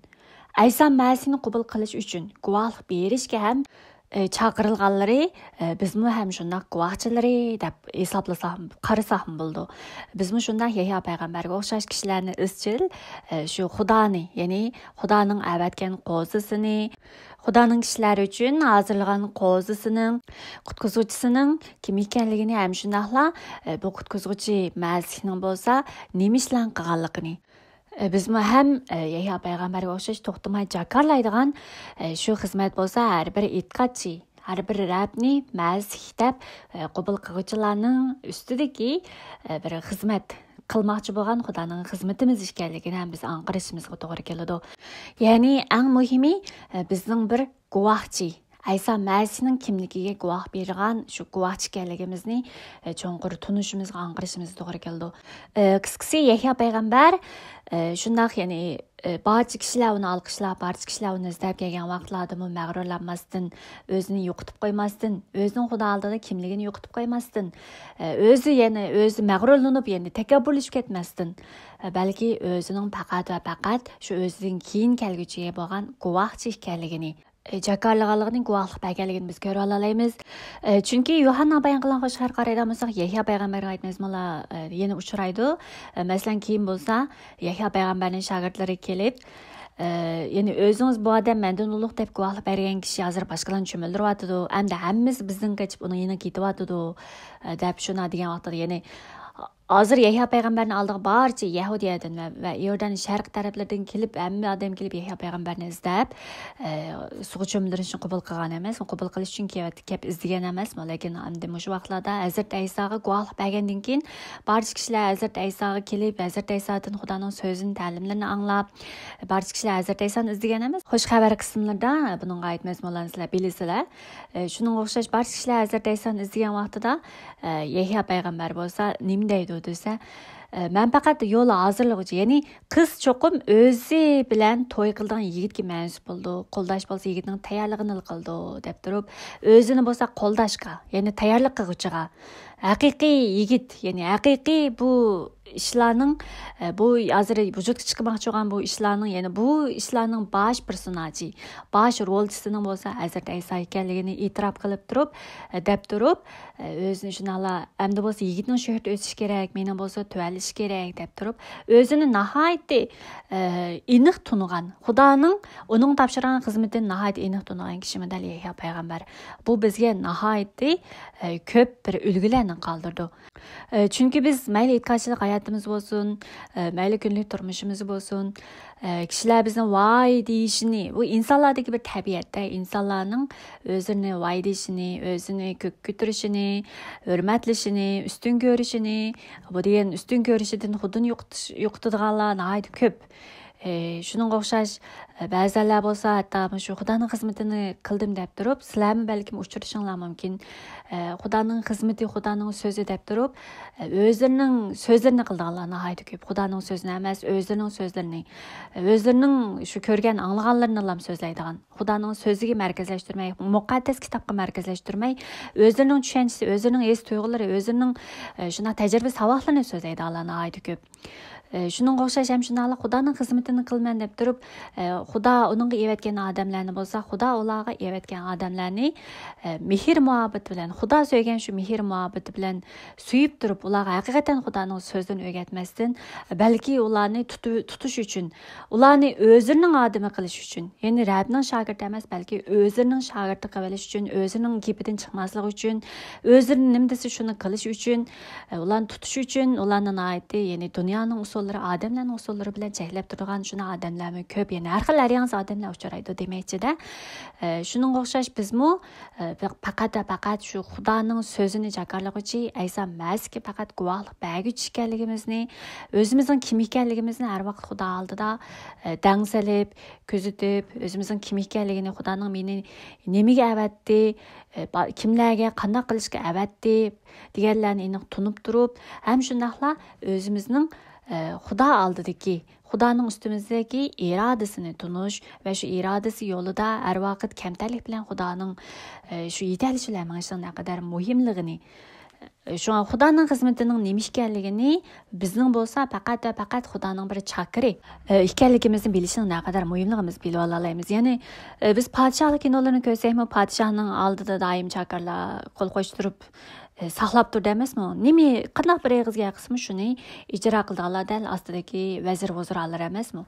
ئەيسا مەسىھنى قوبۇل قىلىش ئۈچۈن گۇۋاھلىق بېرىشكە ھەم ئى، چاقىرىلغانلىرى، ئى، بىزمۇ ھەم شۇنداق گۇۋاھچىلىرى دەپ ھېسابلىساق، قارىساقمۇ بولىدۇ. بىزمۇ شۇنداق يەھيا پەيغەمبەرگە ئوخشاش كىشىلەرنى ئىزچىل، ئى، شۇ خۇدانى، يەنى خۇدانىڭ ئەۋەتكەن قوزىسىنى، خۇدانىڭ كىشىلەر ئۈچۈن ھازىرلىغان قوزىسىنىڭ، قۇتقۇزغۇچىسىنىڭ كىم ئىكەنلىكىنى ھەم شۇنداقلا، ئى، بۇ قۇتقۇزغۇچى مەسىھنىڭ بولسا نېمە ئىشلارنى قىلغانلىقىنى، ئى، بىزمۇ ھەم، ئى، يەھيا پەيغەمبەرگە ئوخشاش توختىماي جاكارلايدىغان، ئى، شۇ خىزمەت بولسا ھەر بىر ئېتىقادچى، ھەر بىر رەبنى مەسىھ دەپ، ئى، قوبۇل قىلغۇچىلارنىڭ ئۈستىدىكى، ئى، بىر خىزمەت قىلماقچى بولغان خۇدانىڭ خىزمىتىمىز ئىكەنلىكىنى ھەم بىز ئاڭقىرىشىمىزغا توغرا كېلىدۇ. يەنى ئەڭ مۇھىمى، ئى، بىزنىڭ بىر گۇۋاھچى، ئەيسا مەسىھنىڭ كىملىكىگە گۇۋاھ بېرىدىغان شۇ گۇۋاھچى ئىكەنلىكىمىزنى، ئى، چوڭقۇر تونۇشىمىزغا، ئاڭقىرىشىمىزغا توغرا كېلىدۇ. ئى، قىسقىسى، يەھيا پەيغەمبەر، ئى، شۇنداق، يەنى، ئى، بارچە كىشىلەر ئۇنى ئالقىشلاپ، بارچە كىشىلەر ئۇنى ئىزدەپ كەلگەن ۋاقىتلاردىمۇ مەغرۇرلانماستىن، ئۆزىنى يوقىتىپ قويماستىن، ئۆزىنىڭ خۇدا ئالدىدا كىملىكىنى يوقىتىپ قويماستىن، ئى، ئۆزى يەنە ئۆزى مەغرۇرلىنىپ، يەنە تەكەببۇرلىشىپ كەتمەستىن، ئى، بەلكى ئۆزىنىڭ پەقەت ۋە پەقەت شۇ ئۆزىدىن كېيىن كەلگۈچىگە بولغان گۇۋاھچى ئىكەنلىكىنى، ئى، جاكارلىغانلىقىنى، گۇۋاھلىق بەرگەنلىكىنى بىز كۆرۈۋالالايمىز. ئى، چۈنكى يوھاننا بايان قىلغان خۇش خەۋەرگە قارايدىغان بولساق، يەھيا پەيغەمبەرگە ئايت مەزمۇنلار، ئى، يەنە ئۇچرايدۇ. ئى، مەسىلەن، كېيىن بولسا يەھيا پەيغەمبەرنىڭ شاگىرتلىرى كېلىپ، ئى، يەنى ئۆزىڭىز بۇ ئادەم مەندىن ئۇلۇغ دەپ گۇۋاھلىق بەرگەن كىشى ھازىر باشقىلارنى چۆمۈلدۈرۈۋاتىدۇ، ئەمدى ھەممىسى بىزدىن قېچىپ ئۇنىڭ يېنىغا كېتىۋاتىدۇ، ئى، دەپ شۇنداق دېگەن ۋاقتىدا، يەنى ھازىر يەھيا پەيغەمبەرنىڭ ئالدىغا بارچە يەھۇدىيەدىن ۋە، ۋە ئىيوردان شەرق تەرەپلىرىدىن كېلىپ، ھەممە ئادەم كېلىپ يەھيا پەيغەمبەرنى ئىزدەپ، ئە، سۇغا چۆمۈلدۈرۈشنى قوبۇل قىلغان ئەمەس، قوبۇل قىلىش ئۈچۈن كېلىپ، كېلىپ ئىزدىگەن ئەمەسمۇ. لېكىن ئەمدى مۇشۇ ۋاقىتلاردا ھەزرىتى ئەيساغا گۇۋاھلىق بەرگەندىن كېيىن، بارچە كىشىلەر ھەزرىتى ئەيساغا كېلىپ، ھەزرىتى ئەيسادىن خۇدانىڭ سۆزىنى، تەلىملىرىنى ئاڭلاپ، بارچە كىشىلەر ھەزرىتى ئەيسانى ئىزدىگەن ئەمەس. خۇش خەۋەر قىسىملىرىدا بۇنىڭغا ئائىت مەزمۇنلارنى سىلەر بىلىسىلەر. ئە، شۇنىڭغا ئوخشاش بارچە كىشىلەر ھەزرىتى ئەيسانى ئىزدىگەن ۋاقتىدا، ئە، يەھيا پەيغەمبەر بولسا نېمە دەيدۇ دېسە، ئە، مەن پەقەت يول ھازىرلىغۇچى، يەنى قىز چوقۇم ئۆزى بىلەن توي قىلىدىغان يىگىتكە مەنسۇپ بولىدۇ، قولداش بولسا يىگىتنىڭ تەييارلىقىنى قىلىدۇ، دەپ تۇرۇپ، ئۆزىنى بولسا قولداشقا، يەنى تەييارلىق قىلغۇچىغا، ھەقىقىي يىگىت، يەنى ھەقىقىي بۇ ئىشلارنىڭ، ئە، بۇ ھازىر ۋۇجۇدقا چىقماقچى بولغان بۇ ئىشلارنىڭ، يەنى بۇ ئىشلارنىڭ باش پېرسوناژى، باش رولچىسىنىڭ بولسا ھەزرىتى ئەيسا ئىكەنلىكىنى ئېتىراپ قىلىپ تۇرۇپ، ئە، دەپ تۇرۇپ، ئە، ئۆزىنى شۇنداقلا، ئەمدى بولسا يىگىتنىڭ شۆھرىتى ئۆسۈشى كېرەك، مېنىڭ بولسا تۆۋەنلىشى كېرەك، دەپ تۇرۇپ، ئۆزىنى ناھايىتى، ئە، ئېنىق تونۇغان، خۇدانىڭ ئۇنىڭغا تاپشۇرغان خىزمىتىنى ناھايىتى ئېنىق تونۇغان كىشىمۇ دەل يەھيا پەيغەمبەر. بۇ بىزگە ناھايىتى، ئە، كۆپ بىر ئۈلگىلەرنى قالدۇرىدۇ. ئە، چۈنكى بىز مەيلى ئېتىقادچىلىق ھاياتىمىز بولسۇن، ئە، مەيلى كۈندىلىك تۇرمۇشىمىز بولسۇن، ئە، كىشىلەر بىزنى ۋاي دېيىشىنى، بۇ ئىنسانلاردىكى بىر تەبىئەتتە، ئىنسانلارنىڭ ئۆزىنى ۋاي دېيىشىنى، ئۆزىنى كۆككە كۆتۈرۈشىنى، ھۆرمەتلىشىنى، ئۈستۈن كۆرۈشىنى، بۇ دېگەن ئۈستۈن كۆرۈشىدىن خۇدىنى يوقىتىش، يوقىتىدىغانلار ناھايىتى كۆپ. ئى، شۇنىڭغا ئوخشاش، ئى، بەزەنلەر بولسا ھەتتا مۇشۇ خۇدانىڭ خىزمىتىنى قىلدىم دەپ تۇرۇپ، سىلەرمۇ بەلكىم ئۇچرىشىڭلار مۇمكىن. ئى، خۇدانىڭ خىزمىتى، خۇدانىڭ سۆزى دەپ تۇرۇپ، ئى، ئۆزلىرىنىڭ سۆزلىرىنى قىلىدىغانلار ناھايىتى كۆپ. خۇدانىڭ سۆزىنى ئەمەس، ئۆزلىرىنىڭ سۆزلىرىنى، ئى، ئۆزلىرىنىڭ شۇ كۆرگەن، ئاڭلىغانلىرىنىلا سۆزلەيدىغان. خۇدانىڭ سۆزىگە مەركەزلەشتۈرمەي، مۇقەددەس كىتابقا مەركەزلەشتۈرمەي، ئۆزلىرىنىڭ چۈشەنچىسى، ئۆزلىرىنىڭ ھېس تۇيغۇلىرى، ئۆزلىرىنىڭ، ئى، شۇنداق تەجرىبە ساۋاقلىرىنى سۆزلەيدىغانلار ناھايىتى كۆپ. ئى، شۇنىڭغا ئوخشاش ھەم شۇنداقلا خۇدانىڭ خىزمىتىنى قىلىمەن دەپ تۇرۇپ، ئى، خۇدا ئۇنىڭغا ئېۋەتكەن ئادەملەرنى بولسا، خۇدا ئۇلارغا ئېۋەتكەن ئادەملەرنى، ئى، مېھىر مۇھەببىتى بىلەن، خۇدا سۆيگەن شۇ مېھىر مۇھەببىتى بىلەن سۆيۈپ تۇرۇپ، ئۇلارغا ھەقىقەتەن خۇدانىڭ سۆزىنى ئۆگەتمەستىن، بەلكى ئۇلارنى تۇتۇ-، تۇتۇش ئۈچۈن، ئۇلارنى ئۆزلىرىنىڭ ئادىمى قىلىش ئۈچۈن، يەنى رەبنىڭ شاگىرتى ئەمەس، بەلكى ئۆزلىرىنىڭ شاگىرتى قىلىۋېلىش ئۈچۈن، ئۆزىنىڭ گېپىدىن چىقماسلىقى ئۈچۈن، ئۆزلىرى نېمە دېسە شۇنى قىلىش ئۈچۈن، ئۇلارنى تۇتۇش ئۈچۈن، ئۇلارنى ناھايىتى، يەنى دۇنيانىڭ ئۇسۇللىرى، ئادەملەرنىڭ ئۇسۇللىرى بىلەن چەكلەپ تۇرىدىغان شۇنداق ئادەملەرمۇ كۆپ. يەنى ھەر خىل ھەر ياڭزا ئادەملەر ئۇچرايدۇ دېمەكچىدە. ئە، شۇنىڭغا ئوخشاش بىزمۇ، ئە، پەقەت ۋە پەقەت شۇ خۇدانىڭ سۆزىنى جاكارلىغۇچى ئەيسا مەسىھكە پەقەت گۇۋاھلىق بەرگۈچى ئىكەنلىكىمىزنى، ئۆزىمىزنىڭ كىم ئىكەنلىكىمىزنى ھەر ۋاقىت خۇدا ئالدىدا، ئە، دەڭسەلىپ، كۆزىتىپ، ئۆزىمىزنىڭ كىم ئىكەنلىكىنى، خۇدانىڭ مېنى نېمىگە ئەۋەتتى، ئە، با-، كىملەرگە قانداق قىلىشقا ئەۋەتتى دېگەنلەرنى ئېنىق تونۇپ تۇرۇپ، ھەم شۇنداقلا ئۆزىمىزنىڭ، ئە، خۇدا ئالدىدىكى، خۇدانىڭ ئۈستىمىزدىكى ئىرادىسىنى تونۇش ۋە شۇ ئىرادىسى يولىدا ھەر ۋاقىت كەمتەرلىك بىلەن خۇدانىڭ، ئە، شۇ يېتەكلىشى بىلەن مېڭىشنىڭ نەقەدەر مۇھىملىقىنى، شۇڭا خۇدانىڭ خىزمىتىنىڭ نېمە ئىكەنلىكىنى بىزنىڭ بولسا پەقەت ۋە پەقەت خۇدانىڭ بىر چاكىرى ئىكەنلىكىمىزنى بىلىشنىڭ نەقەدەر مۇھىملىقىنى بىز بىلىۋالالايمىز. يەنى بىز پادىشاھلىق كىنولىرىنى كۆرسەكمۇ، پادىشاھنىڭ ئالدىدا دائىم چاكارلار قول قوشتۇرۇپ ساقلاپ تۇرىدۇ ئەمەسمۇ؟ نېمە، قانداق بىر ئېغىز گەپ قىلسىمۇ، شۇنى ئىجرا قىلىدىغانلار دەل ئاستىدىكى ۋەزىر ۋۇزرالىرى ئەمەسمۇ؟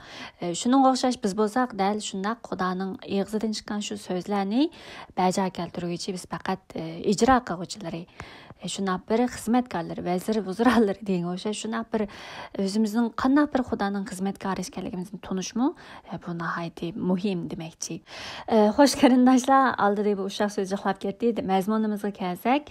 شۇنىڭغا ئوخشاش بىز بولساق دەل شۇنداق خۇدانىڭ ئېغىزىدىن چىققان شۇ سۆزلەرنى بەجا كەلتۈرگۈچى، بىز پەقەت ئىجرا قىلغۇچىلىرى. شۇنداق بىر خىزمەتكارلىرى، ۋەزىر ۋۇزرالىرى دېگەنگە ئوخشاش، شۇنداق بىر ئۆزىمىزنىڭ قانداق بىر خۇدانىڭ خىزمەتكارى ئىكەنلىكىمىزنى تونۇشمۇ، بۇ ناھايىتى مۇھىم دېمەكچى. خوش قېرىنداشلار، ئالدىدا بۇ ئۇششاق سۆز جىقلاپ كەتتى. مەزمۇنىمىزغا كەلسەك،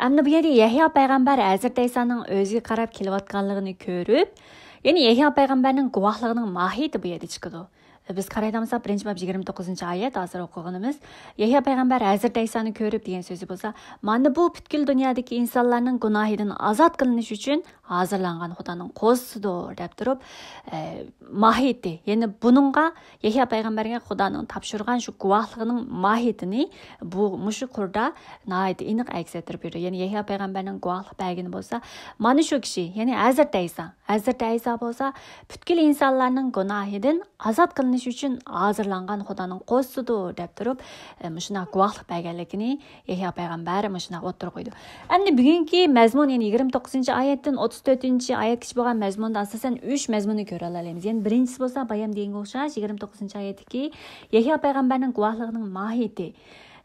ئەمدى بۇ يەردە يەھيا پەيغەمبەر ھەزرىتى ئەيسانىڭ ئۆزىگە قاراپ كېلىۋاتقانلىقىنى كۆرۈپ، يەنى يەھيا پەيغەمبەرنىڭ گۇۋاھلىقىنىڭ ماھىيىتى بۇ يەردە چىقىدۇ. بىز قارايدىغان بولساق، بىرىنچى باب يىگىرمە توققۇزىنچى ئايەت، ھازىر ئوقۇغىنىمىز. يەھيا پەيغەمبەر ھەزرىتى ئەيسانى كۆرۈپ دېگەن سۆزى بولسا، مانا بۇ پۈتكۈل دۇنيادىكى ئىنسانلارنىڭ گۇناھىدىن ئازاد قىلىنىش ئۈچۈن ھازىرلانغان خۇدانىڭ قوزىسىدۇر، دەپ تۇرۇپ، ئە، ماھىيىتى، يەنى بۇنىڭغا يەھيا پەيغەمبەرگە خۇدانىڭ تاپشۇرغان شۇ گۇۋاھلىقىنىڭ ماھىيىتىنى بۇ، مۇشۇ قۇردا ناھايىتى ئېنىق ئەكس ئەتتۈرۈپ بېرىدۇ. يەنى يەھيا پەيغەمبەرنىڭ گۇۋاھلىق بەرگىنى بولسا، مانا شۇ كىشى، يەنى ھەزرىتى ئەيسا. ھەزرىتى ئەيسا بولسا پۈتكۈل ئىنسانلارنىڭ گۇناھىدىن ئازاد قىلىنىش ئۈچۈن ھازىرلانغان خۇدانىڭ قوزىسىدۇر، دەپ تۇرۇپ، ئە، مۇشۇنداق گۇۋاھلىق بەرگەنلىكىنى يەھيا پەيغەمبەر مۇشۇنداق ئوتتۇرىغا قويىدۇ. ئەمدى بۈگۈنكى مەزمۇن، يەنى يىگىرمە توققۇزىنچى ئايەتتىن ئوتتۇز تۆتىنچى ئايەتكىچە بولغان مەزمۇندا ئاساسەن ئۈچ مەزمۇننى كۆرەلەيمىز. يەنى بىرىنچىسى بولسا بايام دېگەنگە ئوخشاش، يىگىرمە توققۇزىنچى ئايەتتىكى يەھيا پەيغەمبەرنىڭ گۇۋاھلىقىنىڭ ماھىيىتى.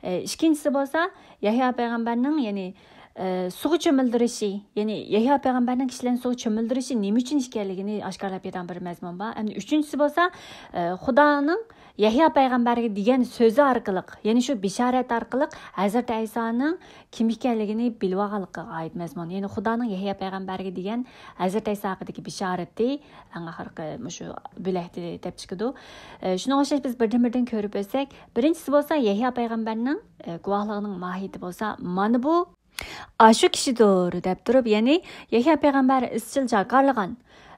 ئە، ئىككىنچىسى بولسا يەھيا پەيغەمبەرنىڭ، يەنى، ئە، سۇغا چۆمۈلدۈرۈشى، يەنى يەھيا پەيغەمبەرنىڭ كىشىلەرنى سۇغا چۆمۈلدۈرۈشى نېمە ئۈچۈن ئىكەنلىكىنى ئاشكارىلاپ بېرىدىغان بىر مەزمۇن بار. ئەمدى ئۈچىنچىسى بولسا، ئە، خۇدانىڭ يەھيا پەيغەمبەرگە دېگەن سۆزى ئارقىلىق، يەنى شۇ بېشارەت ئارقىلىق ھەزرىتى ئەيسانىڭ كىم ئىكەنلىكىنى بىلىۋالغانلىقىغا ئائىت مەزمۇن. يەنى خۇدانىڭ يەھيا پەيغەمبەرگە دېگەن ھەزرىتى ئەيسا ھەققىدىكى بېشارىتى ئەڭ ئاخىرقى مۇشۇ بۆلەكتە دەپ چىقىدۇ. ئە، شۇنىڭغا ئوخشاش بىز بىردىن-بىردىن كۆرۈپ ئۆتسەك، بىرىنچىسى بولسا يەھيا پەيغەمبەرنىڭ، ئە، گۇۋاھلىقىنىڭ ماھىيىتى بولسا، مانا بۇ ئاشۇ كىشىدۇر دەپ تۇرۇپ، يەنى يەھيا پەيغەمبەر ئىزچىل جاكارلىغان.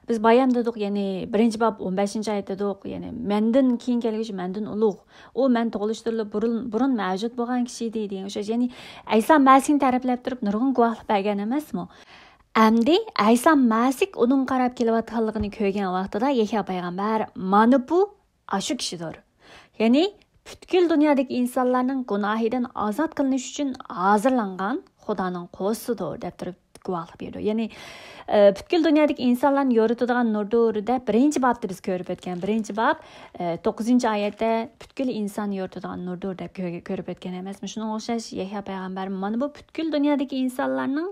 بىز بايام دېدۇق، يەنى بىرىنچى باب ئون بەشىنچى ئايەت دېدۇق، يەنى مەندىن كېيىن كەلگۈچى مەندىن ئۇلۇغ. ئۇ مەن تۇغۇلۇشتىنلا بۇرۇن، بۇرۇن مەۋجۇت بولغان كىشى ئىدى دېگەن ئوخشاش. يەنى ئەيسا مەسىھنى تەرىپلەپ تۇرۇپ نۇرغۇن گۇۋاھلىق بەرگەن ئەمەسمۇ؟ ئەمدى ئەيسا مەسىھ ئۇنىڭغا قاراپ كېلىۋاتقانلىقىنى كۆرگەن ۋاقتىدا يەھيا پەيغەمبەر، مانا بۇ ئاشۇ كىشىدۇر. يەنى پۈتكۈل دۇنيادىكى ئىنسانلارنىڭ گۇناھىدىن ئازاد قىلىنىش ئۈچۈن ھازىرلانغان خۇدانىڭ قوزىسىدۇر، دەپ تۇرۇپ گۇۋاھلىق بېرىدۇ. يەنى، ئە، پۈتكۈل دۇنيادىكى ئىنسانلارنى يورۇتىدىغان نۇردۇر، دەپ بىرىنچى بابتا بىز كۆرۈپ ئۆتكەن. بىرىنچى باب، ئە، توققۇزىنچى ئايەتتە پۈتكۈل ئىنساننى يورۇتىدىغان نۇردۇر، دەپ كۆ-، كۆرۈپ ئۆتكەن ئەمەسمۇ؟ شۇنىڭغا ئوخشاش يەھيا پەيغەمبەر مانا بۇ پۈتكۈل دۇنيادىكى ئىنسانلارنىڭ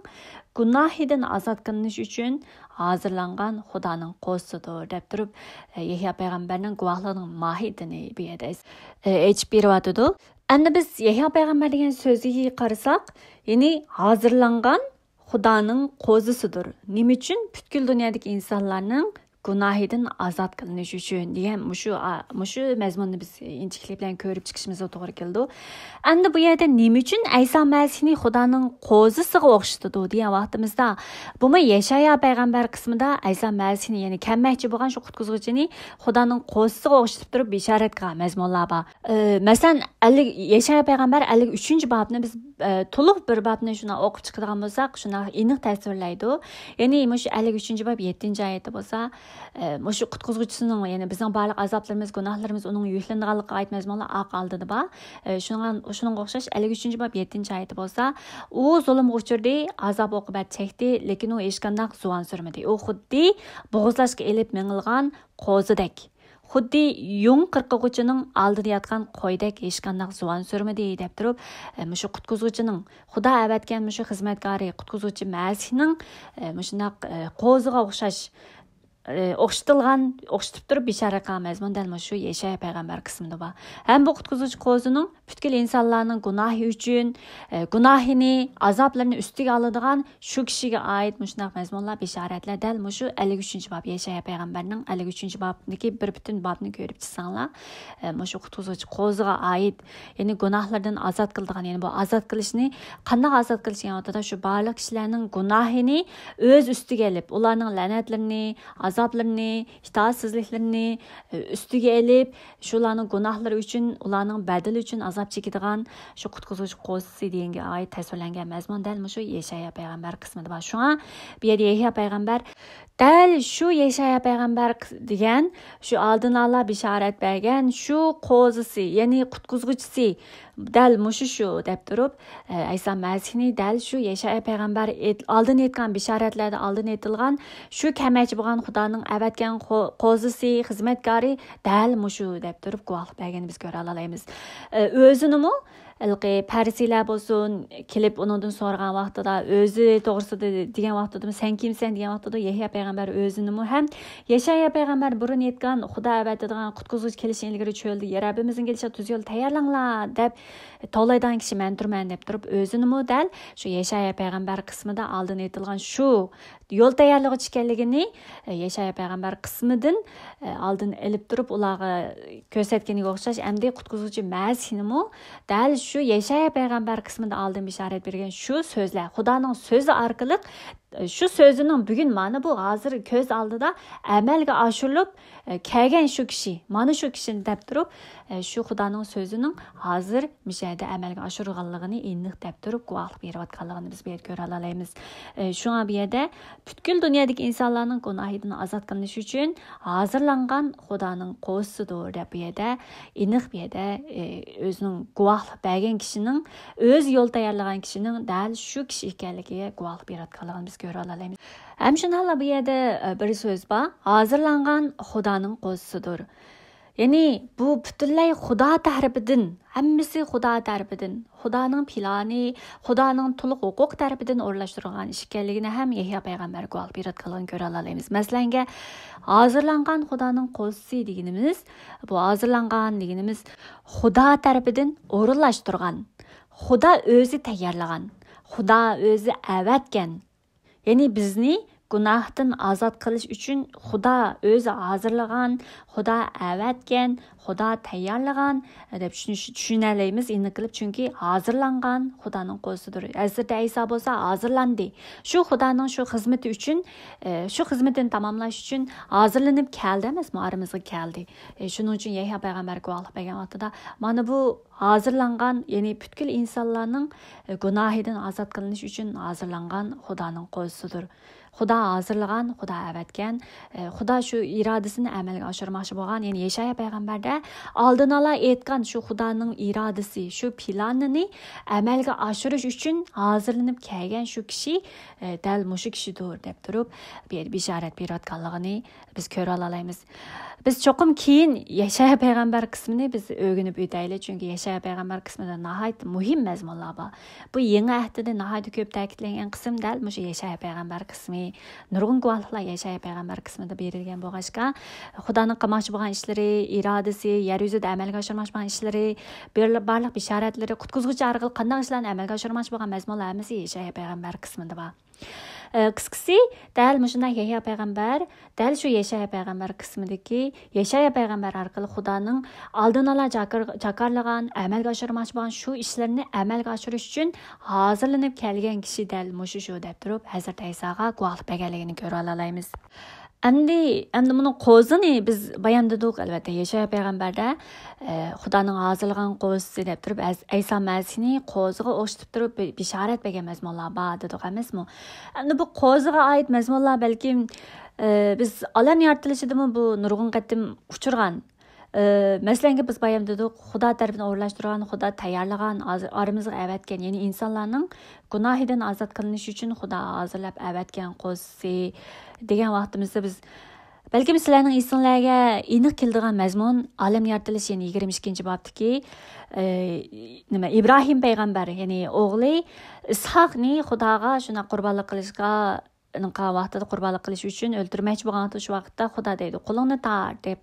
گۇناھىدىن ئازاد قىلىنىش ئۈچۈن ھازىرلانغان خۇدانىڭ قوزىسىدۇر، دەپ تۇرۇپ، ئە، يەھيا پەيغەمبەرنىڭ گۇۋاھلىقىنىڭ ماھىيىتىنى بۇ يەردە ئېس-، ئە، ئېچىپ بېرىۋاتىدۇ. ئەمدى بىز يەھيا پەيغەمبەر دېگەن سۆزگە قارىساق، يەنى ھازىرلانغان خۇدانىڭ قوزىسىدۇر. نېمە ئۈچۈن؟ پۈتكۈل دۇنيادىكى ئىنسانلارنىڭ گۇناھىدىن ئازاد قىلىنىش ئۈچۈن دېگەن مۇشۇ، ئا، مۇشۇ مەزمۇننى بىز ئىنچىكىلىك بىلەن كۆرۈپ چىقىشىمىزغا توغرا كېلىدۇ. ئەمدى بۇ يەردە نېمە ئۈچۈن ئەيسا مەسىھنى خۇدانىڭ قوزىسىغا ئوخشىتىدۇ دېگەن ۋاقتىمىزدا، بۇمۇ يەشايا پەيغەمبەر قىسمىدا ئەيسا مەسىھنى، يەنى كەلمەكچى بولغان شۇ قۇتقۇزغۇچىنى خۇدانىڭ قوزىسىغا ئوخشىتىپ تۇرۇپ بېشارەت قىلغان مەزمۇنلار بار. ئى، مەسىلەن، ئەللىك، يەشايا پەيغەمبەر ئەللىك ئۈچىنچى بابنى بىز، ئى، تولۇق بىر بابنى شۇنداق ئوقۇپ چىقىدىغان بولساق، شۇنداق ئېنىق تەسۋىرلەيدۇ. يەنى مۇشۇ ئەللىك ئۈچىنچى باب يەتتىنچى ئايەتتە بولسا، ئى، مۇشۇ قۇتقۇزغۇچىسىنىڭ، يەنى بىزنىڭ بارلىق ئازابلىرىمىز، گۇناھلىرىمىز ئۇنىڭ يۈكلىنىدىغانلىقىغا ئائىت مەزمۇنلار ئارقا ئالدىدا بار. ئى، شۇنىڭ، شۇنىڭغا ئوخشاش ئەللىك ئۈچىنچى باب يەتتىنچى ئايەتتە بولسا، ئۇ زۇلۇمغا ئۇچرىدى، ئازاب ئوقۇبەت چەكتى، لېكىن ئۇ ھېچقانداق زۇۋان سۈرمىدى. ئۇ خۇددى بوغۇزلاشقا ئېلىپ مېڭىلغان قوزىدەك، خۇددى يۇڭ قىرقىغۇچىنىڭ ئالدىدا ياتقان قويدەك ھېچقانداق زۇۋان سۈرمىدى، دەپ تۇرۇپ، ئە، مۇشۇ قۇتقۇزغۇچىنىڭ، خۇدا ئەۋەتكەن مۇشۇ خىزمەتكارى، قۇتقۇزغۇچى مەسىھنىڭ، ئە، مۇشۇنداق، ئە، قوزىغا ئوخشاش، ئە، ئوخشىتىلغان، ئوخشىتىپ تۇرۇپ بېشارەت قىلغان مەزمۇن دەل مۇشۇ يەشايا پەيغەمبەر قىسمىدا بار. ھەم بۇ قۇتقۇزغۇچى قوزىنىڭ پۈتكۈل ئىنسانلارنىڭ گۇناھى ئۈچۈن، ئە، گۇناھىنى، ئازابلىرىنى ئۈستىگە ئالىدىغان شۇ كىشىگە ئائىت مۇشۇنداق مەزمۇنلار، بېشارەتلەر دەل مۇشۇ ئەللىك ئۈچىنچى باب، يەشايا پەيغەمبەرنىڭ ئەللىك ئۈچىنچى بابىدىكى بىر پۈتۈن بابنى كۆرۈپ چىقساڭلار، ئە، مۇشۇ قۇتقۇزغۇچى قوزىغا ئائىت، يەنى گۇناھلىرىدىن ئازاد قىلىدىغان، يەنى بۇ ئازاد قىلىشنى قانداق ئازاد قىلىش دېگەن ۋاقتىدا شۇ بارلىق كىشىلەرنىڭ گۇناھىنى ئۆز ئۈستىگە ئېلىپ، ئۇلارنىڭ لەنەتلىرىنى، ئازابلىرىنى، ئىتائەتسىزلىكلىرىنى ئۈستىگە ئېلىپ، شۇلارنىڭ گۇناھلىرى ئۈچۈن، ئۇلارنىڭ بەدىلى ئۈچۈن ئازاب چېكىدىغان شۇ قۇتقۇزغۇچى قوزىسى دېگەنگە ئائىت تەسۋىرلەنگەن مەزمۇن دەل مۇشۇ يەشايا پەيغەمبەر قىسمىدا بار. شۇڭا بۇ يەردە يەھيا پەيغەمبەر دەل شۇ يەشايا پەيغەمبەر قىس-، دېگەن شۇ ئالدىن ئالا بېشارەت بەرگەن شۇ قوزىسى، يەنى قۇتقۇزغۇچىسى، دەل مۇشۇ شۇ دەپ تۇرۇپ، ئە، ئەيسا مەسىھنى دەل شۇ يەشايا پەيغەمبەر ئېيت-، ئالدىن ئېيتقان بىشارەتلەردە ئالدىن ئېيتىلغان شۇ كەلمەكچى بولغان خۇدانىڭ ئەۋەتكەن قو-، قوزىسى، خىزمەتكارى دەل مۇشۇ دەپ تۇرۇپ گۇۋاھلىق بەرگىنىنى بىز كۆرەلەيمىز. ئە، ئۆزىنىمۇ ھېلىقى پەرىسىيلەر بولسۇن، كېلىپ ئۇنىڭدىن سورىغان ۋاقتىدا، ئۆزى توغرىسىدا دېگەن ۋاقتىدا، سەن كىمسەن دېگەن ۋاقتىدا، يەھيا پەيغەمبەر ئۆزىنىمۇ ھەم يەشايا پەيغەمبەر بۇرۇن ئېيتقان، خۇدا ئەۋەتىدىغان قۇتقۇزغۇچى كېلىشىدىن ئىلگىرى چۆلدە، يا رەببىمىزنىڭ كېلىشىگە تۈز يول تەييارلاڭلار دەپ توۋلايدىغان كىشى مەن تۇرمەن دەپ تۇرۇپ، ئۆزىنىمۇ دەل شۇ يەشايا پەيغەمبەر قىسمىدا ئالدىن ئېيتىلغان شۇ يول تەييارلىغۇچى ئىكەنلىكىنى، ئە، يەشايا پەيغەمبەر قىسمىدىن، ئە، ئالدىن ئېلىپ تۇرۇپ ئۇلارغا كۆرسەتكىنىگە ئوخشاش، ئەمدى قۇتقۇزغۇچى مەسىھنىمۇ دەل شۇ يەشايا پەيغەمبەر قىسمىدا ئالدىن بېشارەت بەرگەن شۇ سۆزلەر، خۇدانىڭ سۆزى ئارقىلىق، ئە، شۇ سۆزىنىڭ بۈگۈن مانا بۇ ھازىر كۆز ئالدىدا ئەمەلگە ئاشۇرۇلۇپ، ئە، كەلگەن شۇ كىشى، مانا شۇ كىشىنى دەپ تۇرۇپ، ئە، شۇ خۇدانىڭ سۆزىنىڭ ھازىر مۇشۇ يەردە ئەمەلگە ئاشۇرۇلغانلىقىنى ئېنىق دەپ تۇرۇپ گۇۋاھلىق بېرىۋاتقانلىقىنى بىز بۇ يەردە كۆرەلەيمىز. ئە، شۇڭا بۇ يەردە پۈتكۈل دۇنيادىكى ئىنسانلارنىڭ گۇناھىدىن ئازاد قىلىنىشى ئۈچۈن ھازىرلانغان خۇدانىڭ قوزىسىدۇر دەپ بۇ يەردە ئېنىق بۇ يەردە، ئە، ئۆزىنىڭ گۇۋاھلىق بەرگەن كىشىنىڭ، ئۆزى يول تەييارلىغان كىشىنىڭ دەل شۇ كىشى ئىكەنلىكىگە گۇۋاھلىق بېرىۋاتقانلىقىنى بىز كۆرەلەيمىز. ھەم شۇنداقلا بۇ يەردە، ئە، بىر سۆز بار، ھازىرلانغان خۇدانىڭ قوزىسىدۇر. يەنى بۇ پۈتۈنلەي خۇدا تەرىپىدىن، ھەممىسى خۇدا تەرىپىدىن، خۇدانىڭ پىلانى، خۇدانىڭ تولۇق ھوقۇقى تەرىپىدىن ئورۇنلاشتۇرۇلغان ئىش ئىكەنلىكىنى ھەم يەھيا پەيغەمبەر گۇۋاھلىق بېرىۋاتقانلىقىنى كۆرەلەيمىز. مەسىلەنگە، ھازىرلانغان خۇدانىڭ قوزىسى دېگىنىمىز، بۇ ھازىرلانغان دېگىنىمىز خۇدا تەرىپىدىن ئورۇنلاشتۇرغان، خۇدا ئۆزى تەييارلىغان، خۇدا ئۆزى ئەۋەتكەن، يەنى بىزنى گۇناھتىن ئازاد قىلىش ئۈچۈن خۇدا ئۆزى ھازىرلىغان، خۇدا ئەۋەتكەن، خۇدا تەييارلىغان دەپ چۈشىنىش، چۈشىنەلەيمىز ئېنىق قىلىپ، چۈنكى ھازىرلانغان خۇدانىڭ قوزىسىدۇر. ھەزرىتى ئەيسا بولسا ھازىرلاندى. شۇ خۇدانىڭ شۇ خىزمىتى ئۈچۈن، ئە، شۇ خىزمىتىنى تاماملاش ئۈچۈن ھازىرلىنىپ كەلدى ئەمەسمۇ، ئارىمىزغا كەلدى. ئە، شۇنىڭ ئۈچۈن يەھيا پەيغەمبەر گۇۋاھلىق بەرگەن ۋاقتىدا، مانا بۇ ھازىرلانغان، يەنى پۈتكۈل ئىنسانلارنىڭ، ئە، گۇناھىدىن ئازاد قىلىنىش ئۈچۈن ھازىرلانغان خۇدانىڭ قوزىسىدۇر. خۇدا ھازىرلىغان، خۇدا ئەۋەتكەن، ئە، خۇدا شۇ ئىرادىسىنى ئەمەلگە ئاشۇرماقچى بولغان، يەنى يەشايا پەيغەمبەردە ئالدىن ئالا ئېيتقان شۇ خۇدانىڭ ئىرادىسى، شۇ پىلانىنى ئەمەلگە ئاشۇرۇش ئۈچۈن ھازىرلىنىپ كەلگەن شۇ كىشى، ئە، دەل مۇشۇ كىشىدۇر دەپ تۇرۇپ، بۇ يەردە بىشارەت بېرىۋاتقانلىقىنى بىز كۆرۈۋالالايمىز. بىز چوقۇم كېيىن يەشايا پەيغەمبەر قىسمىنى بىز ئۆگىنىپ ئۆتەيلى، چۈنكى يەشايا پەيغەمبەر قىسمىدا ناھايىتى مۇھىم مەزمۇنلار بار. بۇ يېڭى ئەھدىدە ناھايىتى كۆپ تەكىتلەنگەن قىسىم دەل مۇشۇ يەشايا پەيغەمبەر قىسمى. نۇرغۇن گۇۋاھلىقلار يەشايا پەيغەمبەر قىسمىدا بېرىلگەن بولغاچقا، خۇدانىڭ قىلماقچى بولغان ئىشلىرى، ئىرادىسى، يەر يۈزىدە ئەمەلگە ئاشۇرماقچى بولغان ئىشلىرى، بارلىق بىشارەتلىرى، قۇتقۇزغۇچى ئارقىلىق قانداق ئىشلارنى ئەمەلگە ئاشۇرماقچى بولغان مەزمۇنلار ھەممىسى يەشايا پەيغەمبەر قىسمىدا بار. ئە، قىسقىسى، دەل مۇشۇنداق يەھيا پەيغەمبەر دەل شۇ يەشايا پەيغەمبەر قىسمىدىكى يەشايا پەيغەمبەر ئارقىلىق خۇدانىڭ ئالدىن ئالا جاكار-، جاكارلىغان، ئەمەلگە ئاشۇرماقچى بولغان شۇ ئىشلىرىنى ئەمەلگە ئاشۇرۇش ئۈچۈن ھازىرلىنىپ كەلگەن كىشى دەل مۇشۇ شۇ دەپ تۇرۇپ، ھەزرىتى ئەيساغا گۇۋاھلىق بەرگەنلىكىنى كۆرۈۋالالايمىز. ئەمدى، ئەمدى بۇنىڭ قوزىنى بىز بايان دېدۇق، ئەلۋەتتە، يەشايا پەيغەمبەردە، ئە، خۇدانىڭ ھازىرلىغان قوزىسى دەپ تۇرۇپ، ئەز-، ئەيسا مەسىھنى قوزىغا ئوخشىتىپ تۇرۇپ بى-، بىشارەت بەرگەن مەزمۇنلار بار دېدۇق ئەمەسمۇ؟ ئەمدى بۇ قوزىغا ئائىت مەزمۇنلار بەلكىم، ئە، بىز ئالەم يارىتىلىشىدىمۇ بۇ نۇرغۇن قېتىم ئۇچرىغان. ئە، مەسىلەنگە، بىز بايام دېدۇق، خۇدا تەرىپىدىن ئورۇنلاشتۇرغان، خۇدا تەييارلىغان، ھازىر ئارىمىزغا ئەۋەتكەن، يەنى ئىنسانلارنىڭ گۇناھىدىن ئازاد قىلىنىش ئۈچۈن خۇدا ھازىرلاپ ئەۋەتكەن قوزىسى دېگەن ۋاقتىمىزدا بىز، بەلكىم سىلەرنىڭ ئېسىڭلارگە ئېنىق كېلىدىغان مەزمۇن ئالەم يارىتىلىش، يەنى يىگىرمە ئىككىنچى بابتىكى، ئە، نېمە، ئىبراھىم پەيغەمبەر، يەنى ئوغلى ئىسھاقنى خۇداغا شۇنداق قۇربانلىق قىلىشقا، ئېنىقا ۋاقتىدا قۇربانلىق قىلىش ئۈچۈن ئۆلتۈرمەكچى بولغان ۋاقتىدا، شۇ ۋاقىتتا خۇدا دەيدۇ، «قولۇڭنى تارت» دەپ،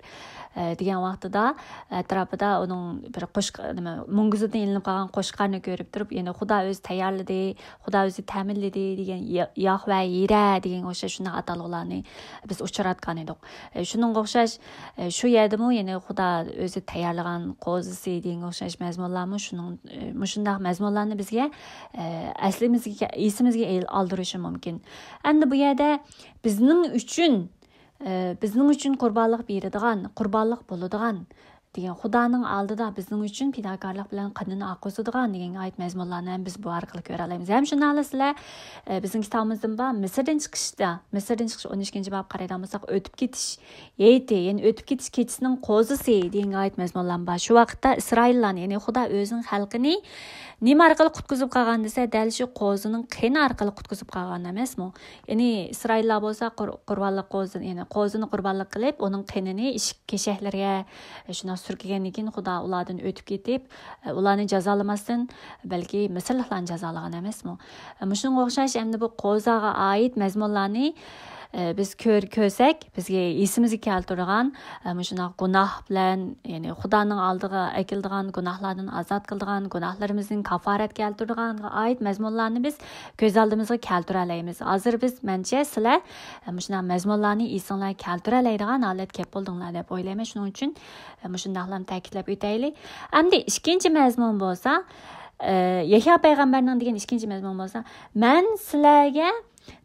ئە، دېگەن ۋاقتىدا ئەتراپىدا ئۇنىڭ بىر قوشقا-، نېمە، مۇڭگۈزىدىن ئېلىنىپ قالغان قوچقارنى كۆرۈپ تۇرۇپ، يەنى خۇدا ئۆزى تەييارلىدى، خۇدا ئۆزى تەمىنلىدى دېگەن يا-، ياھۋە يىرە دېگەنگە ئوخشاش شۇنداق ئاتالغۇلارنى بىز ئۇچراتقان ئىدۇق. ئە، شۇنىڭغا ئوخشاش، ئە، شۇ يەردىمۇ يەنى خۇدا ئۆزى تەييارلىغان قوزىسى دېگەنگە ئوخشاش مەزمۇنلارمۇ شۇنىڭ، ئە، مۇشۇنداق مەزمۇنلارنى بىزگە، ئە، ئەسلىمىزگە، ئېسىمىزگە ئېل-، ئالدۇرۇشى مۇمكىن. ئەمدى بۇ يەردە بىزنىڭ ئۈچۈن، ئە، بىزنىڭ ئۈچۈن قۇربانلىق بېرىدىغان، قۇربانلىق بولىدىغان دېگەن، خۇدانىڭ ئالدىدا بىزنىڭ ئۈچۈن پىداكارلىق بىلەن قېنىنى ئاققۇزىدىغان دېگەنگە ئائىت مەزمۇنلارنى ھەم بىز بۇ ئارقىلىق كۆرەلەيمىز. ھەم شۇنداقلا سىلەر، ئە، بىزنىڭ كىتابىمىزدىمۇ بار، مىسىردىن چىقىشتا، مىسىردىن چىقىش ئون ئىككىنچى باب قارايدىغان بولساق، ئۆتۈپ كېتىش ھېيتى، يەنى ئۆتۈپ كېتىش كېچىسىنىڭ قوزىسى دېگەنگە ئائىت مەزمۇنلار بار. شۇ ۋاقىتتا ئىسرائىللارنى، يەنى خۇدا ئۆزىنىڭ خەلقىنى نېمە ئارقىلىق قۇتقۇزۇپ قالغان دېسە، دەل شۇ قوزىنىڭ قېنى ئارقىلىق قۇتقۇزۇپ قالغان ئەمەسمۇ؟ يەنى ئىسرائىللار بولسا قۇر-، قۇربانلىق قوزىنى، يەنى قوزىنى قۇربانلىق قىلىپ، ئۇنىڭ قېنىنى ئىشىك كېشەكلىرىگە شۇنداق سۈركىگەندىن كېيىن، خۇدا ئۇلاردىن ئۆتۈپ كېتىپ، ئۇلارنى جازالىماستىن، بەلكى مىسىرلىقلارنى جازالىغان ئەمەسمۇ؟ مۇشۇنىڭغا ئوخشاش ئەمدى بۇ قوزاغا ئائىت مەزمۇنلارنى، ئە، بىز كۆر-، كۆرسەك، بىزگە ئېسىمىزگە كەلتۈرىدىغان، ئە، مۇشۇنداق گۇناھ بىلەن، يەنى خۇدانىڭ ئالدىغا ئەكېلىدىغان، گۇناھلاردىن ئازاد قىلىدىغان، گۇناھلىرىمىزدىن كافارەت كەلتۈرىدىغانغا ئائىت مەزمۇنلارنى بىز كۆز ئالدىمىزغا كەلتۈرەلەيمىز. ھازىر بىز، مەنچە، سىلەر، ئە، مۇشۇنداق مەزمۇنلارنى ئېسىڭلارغا كەلتۈرەلەيدىغان ھالەتكە كەپ بولدۇڭلار دەپ ئويلايمەن. شۇنىڭ ئۈچۈن، ئە، مۇشۇنداقلارنى تەكىتلەپ ئۆتەيلى. ئەمدى ئىككىنچى مەزمۇن بولسا، ئە، يەھيا پەيغەمبەرنىڭ دېگەن ئىككىنچى مەزمۇن بولسا، مەن سىلەرگە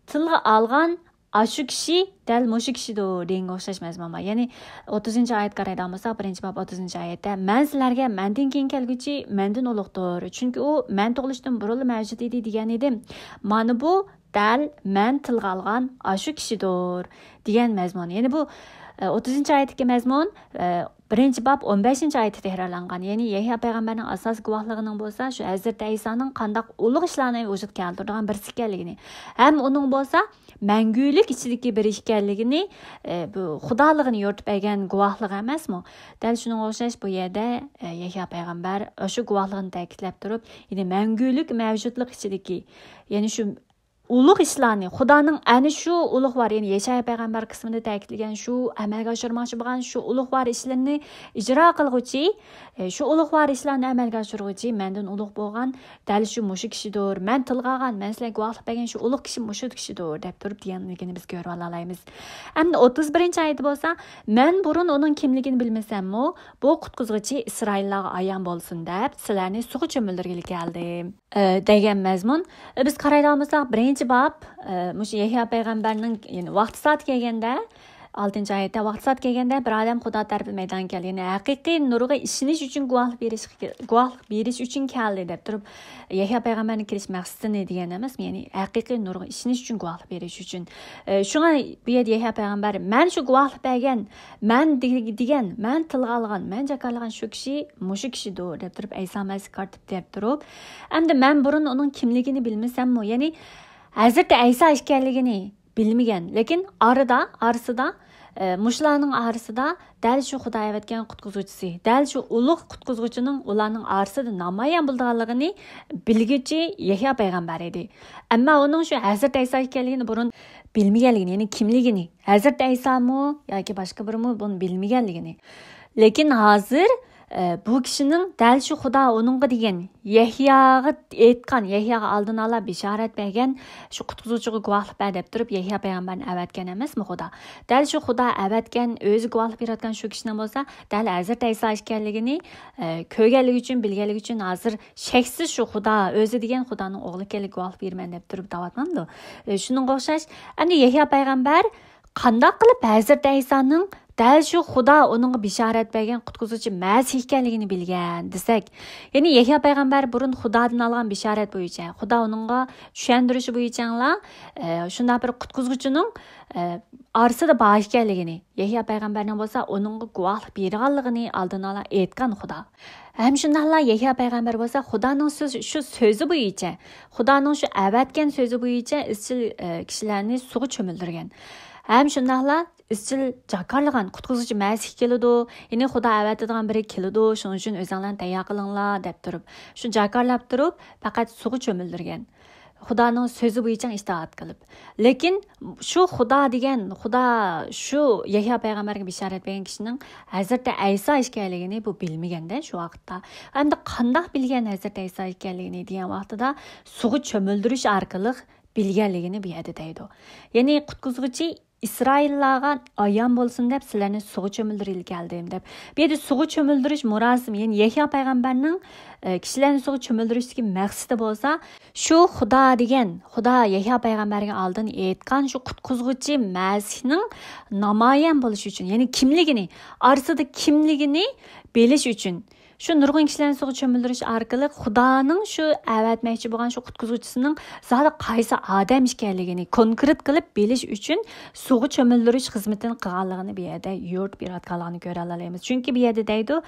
تىلغا ئالغان ئاشۇ كىشى دەل مۇشۇ كىشىدۇر دېگەنگە ئوخشاش مەزمۇن بار. يەنى ئوتتۇزىنچى ئايەتكە قارايدىغان بولساق، بىرىنچى باب ئوتتۇزىنچى ئايەتتە، مەن سىلەرگە مەندىن كېيىن كەلگۈچى مەندىن ئۇلۇغدۇر، چۈنكى ئۇ مەن تۇغۇلۇشتىن بۇرۇنلا مەۋجۇت ئىدى دېگەن ئىدىم. مانا بۇ دەل مەن تىلغا ئالغان ئاشۇ كىشىدۇر دېگەن مەزمۇن. يەنى بۇ، ئە، ئوتتۇزىنچى ئايەتتىكى مەزمۇن، ئە، بىرىنچى باب ئون بەشىنچى ئايەتتە تەكرارلانغان. يەنى يەھيا پەيغەمبەرنىڭ ئاساسىي گۇۋاھلىقىنىڭ بولسا شۇ ھەزرىتى ئەيسانىڭ قانداق ئۇلۇغ ئىشلارنى ۋۇجۇدقا كەلتۈرىدىغان بىرسى ئىكەنلىكىنى، ھەم ئۇنىڭ بولسا مەڭگۈلۈك ئىچىدىكى بىرى ئىكەنلىكىنى، ئە، بۇ خۇدالىقىنى يورۇتۇپ بەرگەن گۇۋاھلىق ئەمەسمۇ؟ دەل شۇنىڭغا ئوخشاش بۇ يەردە، ئە، يەھيا پەيغەمبەر شۇ گۇۋاھلىقىنى تەكىتلەپ تۇرۇپ، يەنى مەڭگۈلۈك مەۋجۇتلۇق ئىچىدىكى، يەنى شۇ ئۇلۇغ ئىشلارنى، خۇدانىڭ ئەنە شۇ ئۇلۇغ بار، يەنى يەشايا پەيغەمبەر قىسمىدا تەكىتلىگەن شۇ ئەمەلگە ئاشۇرماقچى بولغان شۇ ئۇلۇغ بار ئىشلىرىنى ئىجرا قىلغۇچى، ئە، شۇ ئۇلۇغ بار ئىشلارنى ئەمەلگە ئاشۇرغۇچى مەندىن ئۇلۇغ بولغان دەل شۇ مۇشۇ كىشىدۇر. مەن تىلغا ئالغان، مەن سىلەرگە گۇۋاھلىق بەرگەن شۇ ئۇلۇغ كىشى مۇشۇ كىشىدۇر دەپ تۇرۇپ دېگەنلىكىنى بىز كۆرۈۋالالايمىز. ئەمدى ئوتتۇز بىرىنچى ئايەتتە بولسا، مەن بۇرۇن ئۇنىڭ كىملىكىنى بىلمىسەممۇ، بۇ قۇتقۇزغۇچى ئىسرائىللارغا ئايان بولسۇن دەپ سىلەرنى سۇغا چۆمۈلدۈرگىلى كەلدىم. ئە، دېگەن مەزمۇن. ئە، بىز قارايدىغان بولساق، بىرىنچى باب، ئە، مۇشۇ يەھيا پەيغەمبەرنىڭ، يەنى ۋاقتى سائىتى كەلگەندە، ئالتىنچى ئايەتتە، ۋاقتى سائىتى كەلگەندە بىر ئادەم خۇدا تەرىپىدىن مەيدانغا كەلدى. يەنى ھەقىقىي نۇرغا ئىشىنىش ئۈچۈن گۇۋاھلىق بېرىش، گۇۋاھلىق بېرىش ئۈچۈن كەلدى دەپ تۇرۇپ، يەھيا پەيغەمبەرنىڭ كېلىش مەقسىتىنى دېگەن ئەمەسمۇ؟ يەنى ھەقىقىي نۇرغا ئىشىنىش ئۈچۈن گۇۋاھلىق بېرىش ئۈچۈن. ئە، شۇڭا بۇ يەردە يەھيا پەيغەمبەر، مەن شۇ گۇۋاھلىق بەرگەن، مەن دېگەن، مەن تىلغا ئالغان، مەن جاكارلىغان شۇ كىشى مۇشۇ كىشىدۇر دەپ تۇرۇپ، ئەيسا مەسىھكە قارىتىپ دەپ تۇرۇپ، ئەمدى مەن بۇرۇن ئۇنىڭ كىملىكىنى بىلمىسەممۇ، يەنى ھەزرىتى ئەيسا ئىكەنلىكىنى بىلمىگەن، لېكىن ئارىدا، ئارىسىدا، ئە، مۇشۇلارنىڭ ئارىسىدا دەل شۇ خۇدا ئەۋەتكەن قۇتقۇزغۇچىسى، دەل شۇ ئۇلۇغ قۇتقۇزغۇچىنىڭ ئۇلارنىڭ ئارىسىدا نامايان بولىدىغانلىقىنى بىلگۈچى يەھيا پەيغەمبەر ئىدى. ئەمما ئۇنىڭ شۇ ھەزرىتى ئەيسا ئىكەنلىكىنى بۇرۇن بىلمىگەنلىكىنى، يەنى كىملىكىنى، ھەزرىتى ئەيسامۇ ياكى باشقا بىرىمۇ بۇنى بىلمىگەنلىكىنى. لېكىن ھازىر، ئە، بۇ كىشىنىڭ دەل شۇ خۇدا ئۇنىڭغا دېگەن، يەھياغا ئېيتقان، يەھياغا ئالدىن ئالا بېشارەت بەرگەن، شۇ قۇتقۇزغۇچىغا گۇۋاھلىق بەر دەپ تۇرۇپ، يەھيا پەيغەمبەرنى ئەۋەتكەن ئەمەسمۇ خۇدا؟ دەل شۇ خۇدا ئەۋەتكەن، ئۆزى گۇۋاھلىق بېرىۋاتقان شۇ كىشىنىڭ بولسا دەل ھەزرىتى ئەيسا ئىكەنلىكىنى، ئە، كۆرگەنلىكى ئۈچۈن، بىلگەنلىكى ئۈچۈن ھازىر شەكسىز شۇ خۇدا، ئۆزى دېگەن خۇدانىڭ ئوغلى ئىكەنلىكىگە گۇۋاھلىق بېرىمەن دەپ تۇرۇپ دەۋاتمامدۇ؟ ئە، شۇنىڭغا ئوخشاش، ئەمدى يەھيا پەيغەمبەر قانداق قىلىپ ھەزرىتى ئەيسانىڭ دەل شۇ خۇدا ئۇنىڭغا بېشارەت بەرگەن قۇتقۇزغۇچى مەسىھ ئىكەنلىكىنى بىلگەن دېسەك، يەنى يەھيا پەيغەمبەر بۇرۇن خۇدادىن ئالغان بېشارەت بويىچە، خۇدا ئۇنىڭغا چۈشەندۈرۈشى بويىچەلا، ئە، شۇنداق بىر قۇتقۇزغۇچىنىڭ، ئە، ئارىسىدا بار ئىكەنلىكىنى، يەھيا پەيغەمبەرنىڭ بولسا ئۇنىڭغا گۇۋاھلىق بېرىدىغانلىقىنى ئالدىن ئالا ئېيتقان خۇدا. ھەم شۇنداقلا يەھيا پەيغەمبەر بولسا خۇدانىڭ سۆز-، شۇ سۆزى بويىچە، خۇدانىڭ شۇ ئەۋەتكەن سۆزى بويىچە ئىزچىل، ئە، كىشىلەرنى سۇغا چۆمۈلدۈرگەن. ھەم شۇنداقلا ئىزچىل جاكارلىغان، قۇتقۇزغۇچى مەسىھ كېلىدۇ، يەنى خۇدا ئەۋەتىدىغان بىرى كېلىدۇ، شۇنىڭ ئۈچۈن ئۆزۈڭلارنى تەييار قىلىڭلار دەپ تۇرۇپ، شۇ جاكارلاپ تۇرۇپ، پەقەت سۇغا چۆمۈلدۈرگەن. خۇدانىڭ سۆزى بويىچە ئىتائەت قىلىپ. لېكىن شۇ خۇدا دېگەن، خۇدا شۇ يەھيا پەيغەمبەرگە بېشارەت بەرگەن كىشىنىڭ ھەزرىتى ئەيسا ئىكەنلىكىنى بۇ بىلمىگەندە شۇ ۋاقىتتا. ئەمدى قانداق بىلگەن ھەزرىتى ئەيسا ئىكەنلىكىنى دېگەن ۋاقتىدا سۇغا چۆمۈلدۈرۈش ئارقىلىق بىلگەنلىكىنى بۇ يەردە دەيدۇ. يەنى قۇتقۇزغۇچى ئىسرائىللارغا ئايان بولسۇن دەپ سىلەرنى سۇغا چۆمۈلدۈرگىلى كەلدىم دەپ. بۇ يەردە سۇغا چۆمۈلدۈرۈش مۇراسىمى، يەنى يەھيا پەيغەمبەرنىڭ، ئە، كىشىلەرنى سۇغا چۆمۈلدۈرۈشتىكى مەقسىتى بولسا، شۇ خۇدا دېگەن، خۇدا يەھيا پەيغەمبەرگە ئالدىن ئېيتقان شۇ قۇتقۇزغۇچى مەسىھنىڭ نامايان بولۇشى ئۈچۈن، يەنى كىملىكىنى، ئارىسىدا كىملىكىنى بىلىش ئۈچۈن، شۇ نۇرغۇن كىشىلەرنى سۇغا چۆمۈلدۈرۈش ئارقىلىق خۇدانىڭ شۇ ئەۋەتمەكچى بولغان شۇ قۇتقۇزغۇچىسىنىڭ زادى قايسى ئادەم ئىكەنلىكىنى كونكرېت قىلىپ بىلىش ئۈچۈن سۇغا چۆمۈلدۈرۈش خىزمىتىنى قىلغانلىقىنى بۇ يەردە يورۇتۇپ بېرىۋاتقانلىقىنى كۆرەلەيمىز. چۈنكى بۇ يەردە دەيدۇ،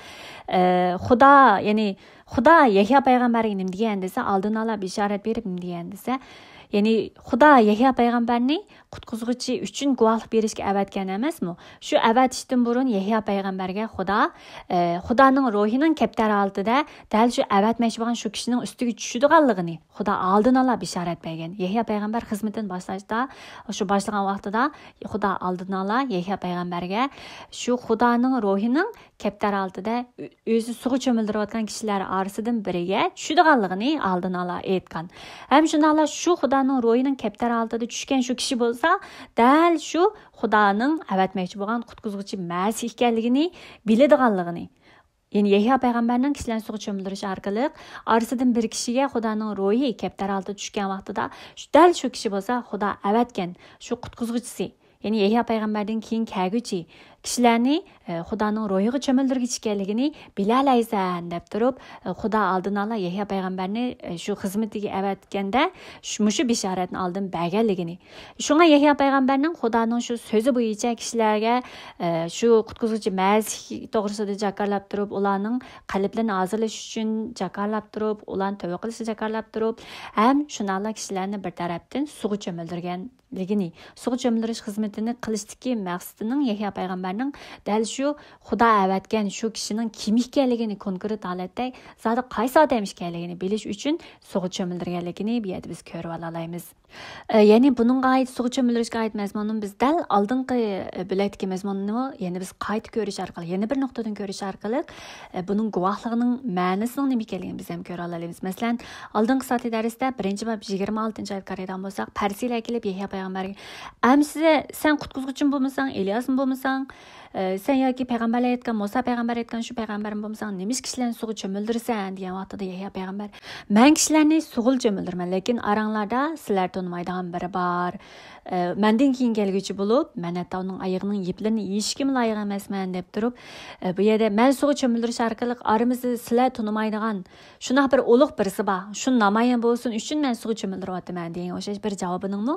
ئە، خۇدا، يەنى خۇدا يەھيا پەيغەمبەرگە نېمە دېگەن دېسە، ئالدىن ئالا بېشارەت بېرىپ نېمە دېگەن دېسە، يەنى خۇدا يەھيا پەيغەمبەرنى قۇتقۇزغۇچى ئۈچۈن گۇۋاھلىق بېرىشكە ئەۋەتكەن ئەمەسمۇ؟ شۇ ئەۋەتىشتىن بۇرۇن يەھيا پەيغەمبەرگە خۇدا، ئە، خۇدانىڭ روھىنىڭ كەپتەر ھالىتىدە دەل شۇ ئەۋەتمەكچى بولغان شۇ كىشىنىڭ ئۈستىگە چۈشىدىغانلىقىنى خۇدا ئالدىن ئالا بېشارەت بەرگەن. يەھيا پەيغەمبەر خىزمىتىنى باشلاشتا، شۇ باشلىغان ۋاقتىدا خۇدا ئالدىن ئالا يەھيا پەيغەمبەرگە شۇ خۇدانىڭ روھىنىڭ كەپتەر ھالىتىدە ئۆ-، ئۆزى سۇغا چۆمۈلدۈرۈۋاتقان كىشىلەر ئارىسىدىن بىرىگە چۈشىدىغانلىقىنى ئالدىن ئالا ئېيتقان. ھەم شۇنداقلا شۇ خۇدانىڭ روھىنىڭ كەپتەر ھالىتىدە چۈشكەن شۇ كىشى بولسا، دەل شۇ خۇدانىڭ ئەۋەتمەكچى بولغان قۇتقۇزغۇچى مەسىھ ئىكەنلىكىنى بىلىدىغانلىقىنى. يەنى يەھيا پەيغەمبەرنىڭ كىشىلەرنى سۇغا چۆمۈلدۈرۈش ئارقىلىق ئارىسىدىن بىر كىشىگە خۇدانىڭ روھى كەپتەر ھالىتىدە چۈشكەن ۋاقتىدا، شۇ، دەل شۇ كىشى بولسا خۇدا ئەۋەتكەن شۇ قۇتقۇزغۇچىسى، يەنى يەھيا پەيغەمبەردىن كېيىن كەلگۈچى كىشىلەرنى، ئە، خۇدانىڭ روھىغا چۆمۈلدۈرگۈچى ئىكەنلىكىنى بىلەلەيسەن، دەپ تۇرۇپ، ئە، خۇدا ئالدىن ئالا يەھيا پەيغەمبەرنى، ئە، شۇ خىزمىتىگە ئەۋەتكەندە، شۇ، مۇشۇ بېشارەتنى ئالدىن بەرگەنلىكىنى. شۇڭا يەھيا پەيغەمبەرنىڭ خۇدانىڭ شۇ سۆزى بويىچە كىشىلەرگە، ئە، شۇ قۇتقۇزغۇچى مەسىھ توغرىسىدا جاكارلاپ تۇرۇپ، ئۇلارنىڭ قەلبلىرىنى ھازىرلاش ئۈچۈن جاكارلاپ تۇرۇپ، ئۇلارنى تەۋبە قىلىشقا جاكارلاپ تۇرۇپ، ھەم شۇنداقلا كىشىلەرنى بىر تەرەپتىن سۇغا چۆمۈلدۈرگەنلىكىنى، سۇغا چۆمۈلدۈرۈش خىزمىتىنى قىلىشتىكى مەقسىتىنىڭ يەھيا پەيغەمبەرنىڭ دەل شۇ خۇدا ئەۋەتكەن شۇ كىشىنىڭ كىم ئىكەنلىكىنى كونكرېت ھالەتتە زادى قايسى ئادەم ئىكەنلىكىنى بىلىش ئۈچۈن سۇغا چۆمۈلدۈرگەنلىكىنى بۇ يەردە بىز كۆرۈۋالالايمىز. ئە، يەنى بۇنىڭغا ئائىت، سۇغا چۆمۈلدۈرۈشكە ئائىت مەزمۇننى بىز دەل ئالدىنقى، ئە، بۆلەكتىكى مەزمۇننىمۇ يەنە بىز قايتا كۆرۈش ئارقىلىق، يەنە بىر نۇقتىدىن كۆرۈش ئارقىلىق، ئە، بۇنىڭ گۇۋاھلىقىنىڭ مەنىسىنىڭ نېمە ئىكەنلىكىنى بىز ھەم كۆرۈۋالالايمىز. مەسىلەن، ئالدىنقى ساتى دەرستە بىرىنچى باب يىگىرمە ئالتىنچى ئايەتكە قارايدىغان بولساق، پەرىسىيلەر كېلىپ يەھيا پەيغەمبەرگە، ئەمىسە سەن قۇتقۇزغۇچىمۇ بولمىساڭ، ئېلىياسمۇ بولمىساڭ، ئە، سەن ياكى پەيغەمبەرلەر ئېيتقان، مۇسا پەيغەمبەر ئېيتقان شۇ پەيغەمبەرمۇ بولمىساڭ، نېمە ئىش كىشىلەرنى سۇغا چۆمۈلدۈرىسەن؟ دېگەن ۋاقتىدا يەھيا پەيغەمبەر، مەن كىشىلەرنى سۇغىلا چۆمۈلدۈرىمەن، لېكىن ئاراڭلاردا سىلەر تونۇمايدىغان بىرى بار. ئە، مەندىن كېيىن كەلگۈچى بولۇپ، مەنەت تاۋنىڭ ئايىغىنىڭ يىپلىرىنى يېيىشكىمۇ لايىق ئەمەسمەن، دەپ تۇرۇپ، ئە، بۇ يەردە مەن سۇغا چۆمۈلدۈرۈش ئارقىلىق ئارىمىزدا سىلەر تونۇمايدىغان شۇنداق بىر ئۇلۇغ بىرسى بار، شۇ نامايان بولسۇن ئۈچۈن مەن سۇغا چۆمۈلدۈرۈۋاتىمەن، دېگەن ئوخشاش بىر جاۋابىنىڭمۇ،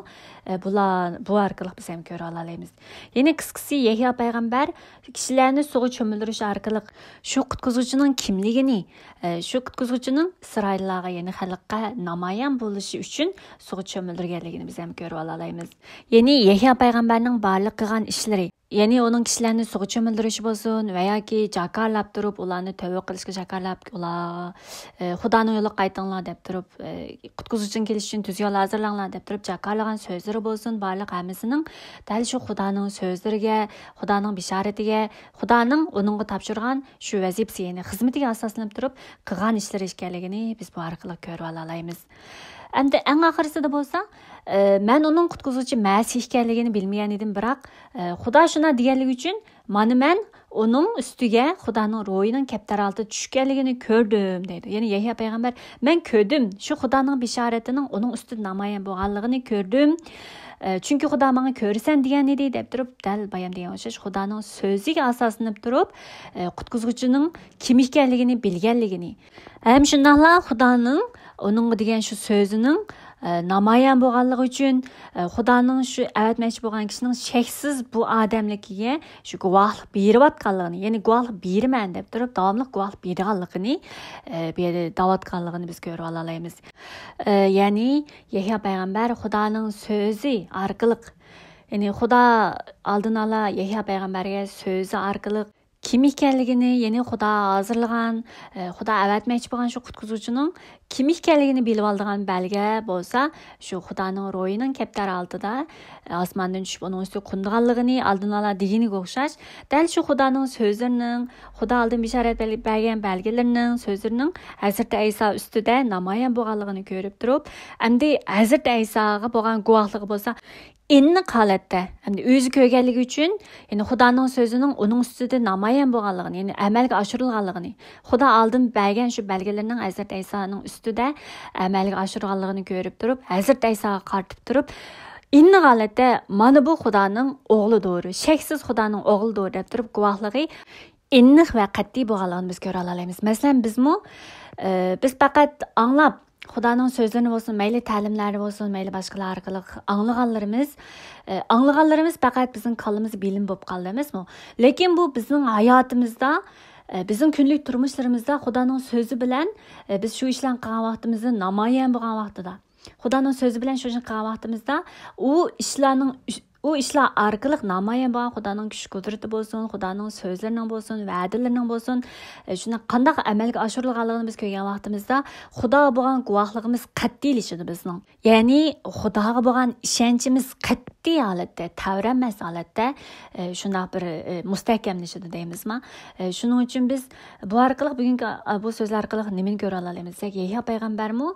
ئە، بۇلار، بۇ ئارقىلىق بىز ھەم كۆرۈۋالالايمىز. يەنى قىسقىسى، يەھيا پەيغەمبەر كىشىلەرنى سۇغا چۆمۈلدۈرۈش ئارقىلىق شۇ قۇتقۇزغۇچىنىڭ كىملىكىنى، ئە، شۇ قۇتقۇزغۇچىنىڭ ئىسرائىللارغا، يەنى خەلققە نامايان بولۇشى ئۈچۈن سۇغا چۆمۈلدۈرگەنلىكىنى بىز ھەم كۆرۈۋالالايمىز. يەنى يەھيا پەيغەمبەرنىڭ بارلىق قىلغان ئىشلىرى، يەنى ئۇنىڭ كىشىلەرنى سۇغا چۆمۈلدۈرۈشى بولسۇن ۋە ياكى جاكارلاپ تۇرۇپ، ئۇلارنى تەۋبە قىلىشقا جاكارلاپ، ئۇلار، ئە، خۇدانىڭ يولىغا قايتىڭلار دەپ تۇرۇپ، ئە، قۇتقۇزغۇچىنىڭ كېلىشى ئۈچۈن تۈز يول ھازىرلاڭلار دەپ تۇرۇپ جاكارلىغان سۆزلىرى بولسۇن، بارلىق ھەممىسىنىڭ دەل شۇ خۇدانىڭ سۆزلىرىگە، خۇدانىڭ بېشارىتىگە، خۇدانىڭ ئۇنىڭغا تاپشۇرغان شۇ ۋەزىپىسى، يەنى خىزمىتىگە ئاساسلىنىپ تۇرۇپ قىلغان ئىشلىرى ئىكەنلىكىنى بىز بۇ ئارقىلىق كۆرۈۋالالايمىز. ئەمدى ئەڭ ئاخىرىسىدا بولسا، ئە، مەن ئۇنىڭ قۇتقۇزغۇچى مەسىھ ئىكەنلىكىنى بىلمىگەن ئىدىم، بىراق، ئە، خۇدا شۇنداق دېگەنلىكى ئۈچۈن مانا مەن ئۇنىڭ ئۈستىگە خۇدانىڭ روھىنىڭ كەپتەر ھالىتىدە چۈشكەنلىكىنى كۆردۈم، دەيدۇ. يەنى يەھيا پەيغەمبەر، مەن كۆردۈم، شۇ خۇدانىڭ بېشارىتىنىڭ ئۇنىڭ ئۈستىدە نامايان بولغانلىقىنى كۆردۈم. ئە، چۈنكى خۇدا ماڭا كۆرىسەن دېگەن ئىدى، دەپ تۇرۇپ، دەل بايام دېگەن ئوخشاش خۇدانىڭ سۆزىگە ئاساسلىنىپ تۇرۇپ، ئە، قۇتقۇزغۇچىنىڭ كىم ئىكەنلىكىنى بىلگەنلىكىنى، ھەم شۇنداقلا خۇدانىڭ ئۇنىڭغا دېگەن شۇ سۆزىنىڭ، ئە، نامايان بولغانلىقى ئۈچۈن، ئە، خۇدانىڭ شۇ ئەۋەتمەكچى بولغان كىشىنىڭ شەكسىز بۇ ئادەملىكىگە شۇ گۇۋاھلىق بېرىۋاتقانلىقىنى، يەنى گۇۋاھلىق بېرىمەن دەپ تۇرۇپ، داۋاملىق گۇۋاھلىق بېرىدىغانلىقىنى، ئە، بۇ يەردە دەۋاتقانلىقىنى بىز كۆرۈۋالالايمىز. ئە، يەنى يەھيا پەيغەمبەر خۇدانىڭ سۆزى ئارقىلىق، يەنى خۇدا ئالدىن ئالا يەھيا پەيغەمبەرگە سۆزى ئارقىلىق كىم ئىكەنلىكىنى، يەنى خۇدا ھازىرلىغان، ئە، خۇدا ئەۋەتمەكچى بولغان شۇ قۇتقۇزغۇچىنىڭ كىم ئىكەنلىكىنى بىلىۋالىدىغان بەلگە بولسا، شۇ خۇدانىڭ روھىنىڭ كەپتەر ئالدىدا ئاسماندىن چۈشۈپ ئۇنىڭ ئۈستىگە قونىدىغانلىقىنى ئالدىنى ئالا دېگىنىگە ئوخشاش، دەل شۇ خۇدانىڭ سۆزلىرىنىڭ، خۇدا ئالدىن بېشارەت بەل-، بەرگەن بەلگىلىرىنىڭ، سۆزلىرىنىڭ ھەزرىتى ئەيسا ئۈستىدە نامايان بولغانلىقىنى كۆرۈپ تۇرۇپ، ئەمدى ھەزرىتى ئەيساغا بولغان گۇۋاھلىقى بولسا ئېنىق ھالەتتە، ئەمدى ئۆزى كۆرگەنلىكى ئۈچۈن، يەنى خۇدانىڭ سۆزىنىڭ ئۇنىڭ ئۈستىدە نامايان بولغانلىقىنى، يەنى ئەمەلگە ئاشۇرۇلغانلىقىنى، خۇدا ئالدىن بەرگەن شۇ بەلگىلىرىنىڭ ھەزرىتى ئەيسانىڭ ئۈستىدە ئەمەلگە ئاشۇرغانلىقىنى كۆرۈپ تۇرۇپ، ھەزرىتى ئەيساغا قارىتىپ تۇرۇپ، ئېنىق ھالەتتە مانا بۇ خۇدانىڭ ئوغلىدۇر، شەكسىز خۇدانىڭ ئوغلىدۇر دەپ تۇرۇپ گۇۋاھلىقى ئېنىق ۋە قەتئىي بولغانلىقىنى بىز كۆرەلەيمىز. مەسىلەن، بىزمۇ، ئە، بىز پەقەت ئاڭلاپ، خۇدانىڭ سۆزلىرىنى بولسۇن، مەيلى تەلىملەرنى بولسۇن، مەيلى باشقىلار ئارقىلىق ئاڭلىغانلىرىمىز، ئە، ئاڭلىغانلىرىمىز پەقەت بىزنىڭ كاللىمىزدا بىلىم بولۇپ قالدى ئەمەسمۇ؟ لېكىن بۇ بىزنىڭ ھاياتىمىزدا، ئە، بىزنىڭ كۈندىلىك تۇرمۇشلىرىمىزدا خۇدانىڭ سۆزى بىلەن، ئە، بىز شۇ ئىشلارنى قىلغان ۋاقتىمىزدا، نامايان بولغان ۋاقتىدا، خۇدانىڭ سۆزى بىلەن شۇ ئىشنى قىلغان ۋاقتىمىزدا، ئۇ ئىشلارنىڭ ئۈ-، ئۇ ئىشلار ئارقىلىق نامايان بولغان خۇدانىڭ كۈچ قۇدرىتى بولسۇن، خۇدانىڭ سۆزلىرىنىڭ بولسۇن، ۋەدىلىرىنىڭ بولسۇن، ئە، شۇنداق قانداق ئەمەلگە ئاشۇرۇلغانلىقىنى بىز كۆرگەن ۋاقتىمىزدا، خۇداغا بولغان گۇۋاھلىقىمىز قەتئىيلىشىدۇ بىزنىڭ. يەنى خۇداغا بولغان ئىشەنچىمىز قەتئىي ھالەتتە، تەۋرەنمەس ھالەتتە، ئە، شۇنداق بىر، ئە، مۇستەھكەملىشىدۇ دەيمىزما؟ ئە، شۇنىڭ ئۈچۈن بىز بۇ ئارقىلىق، بۈگۈنكى، ئە، بۇ سۆزلەر ئارقىلىق نېمىنى كۆرەلەيمىز دېسەك، يەھيا پەيغەمبەرمۇ،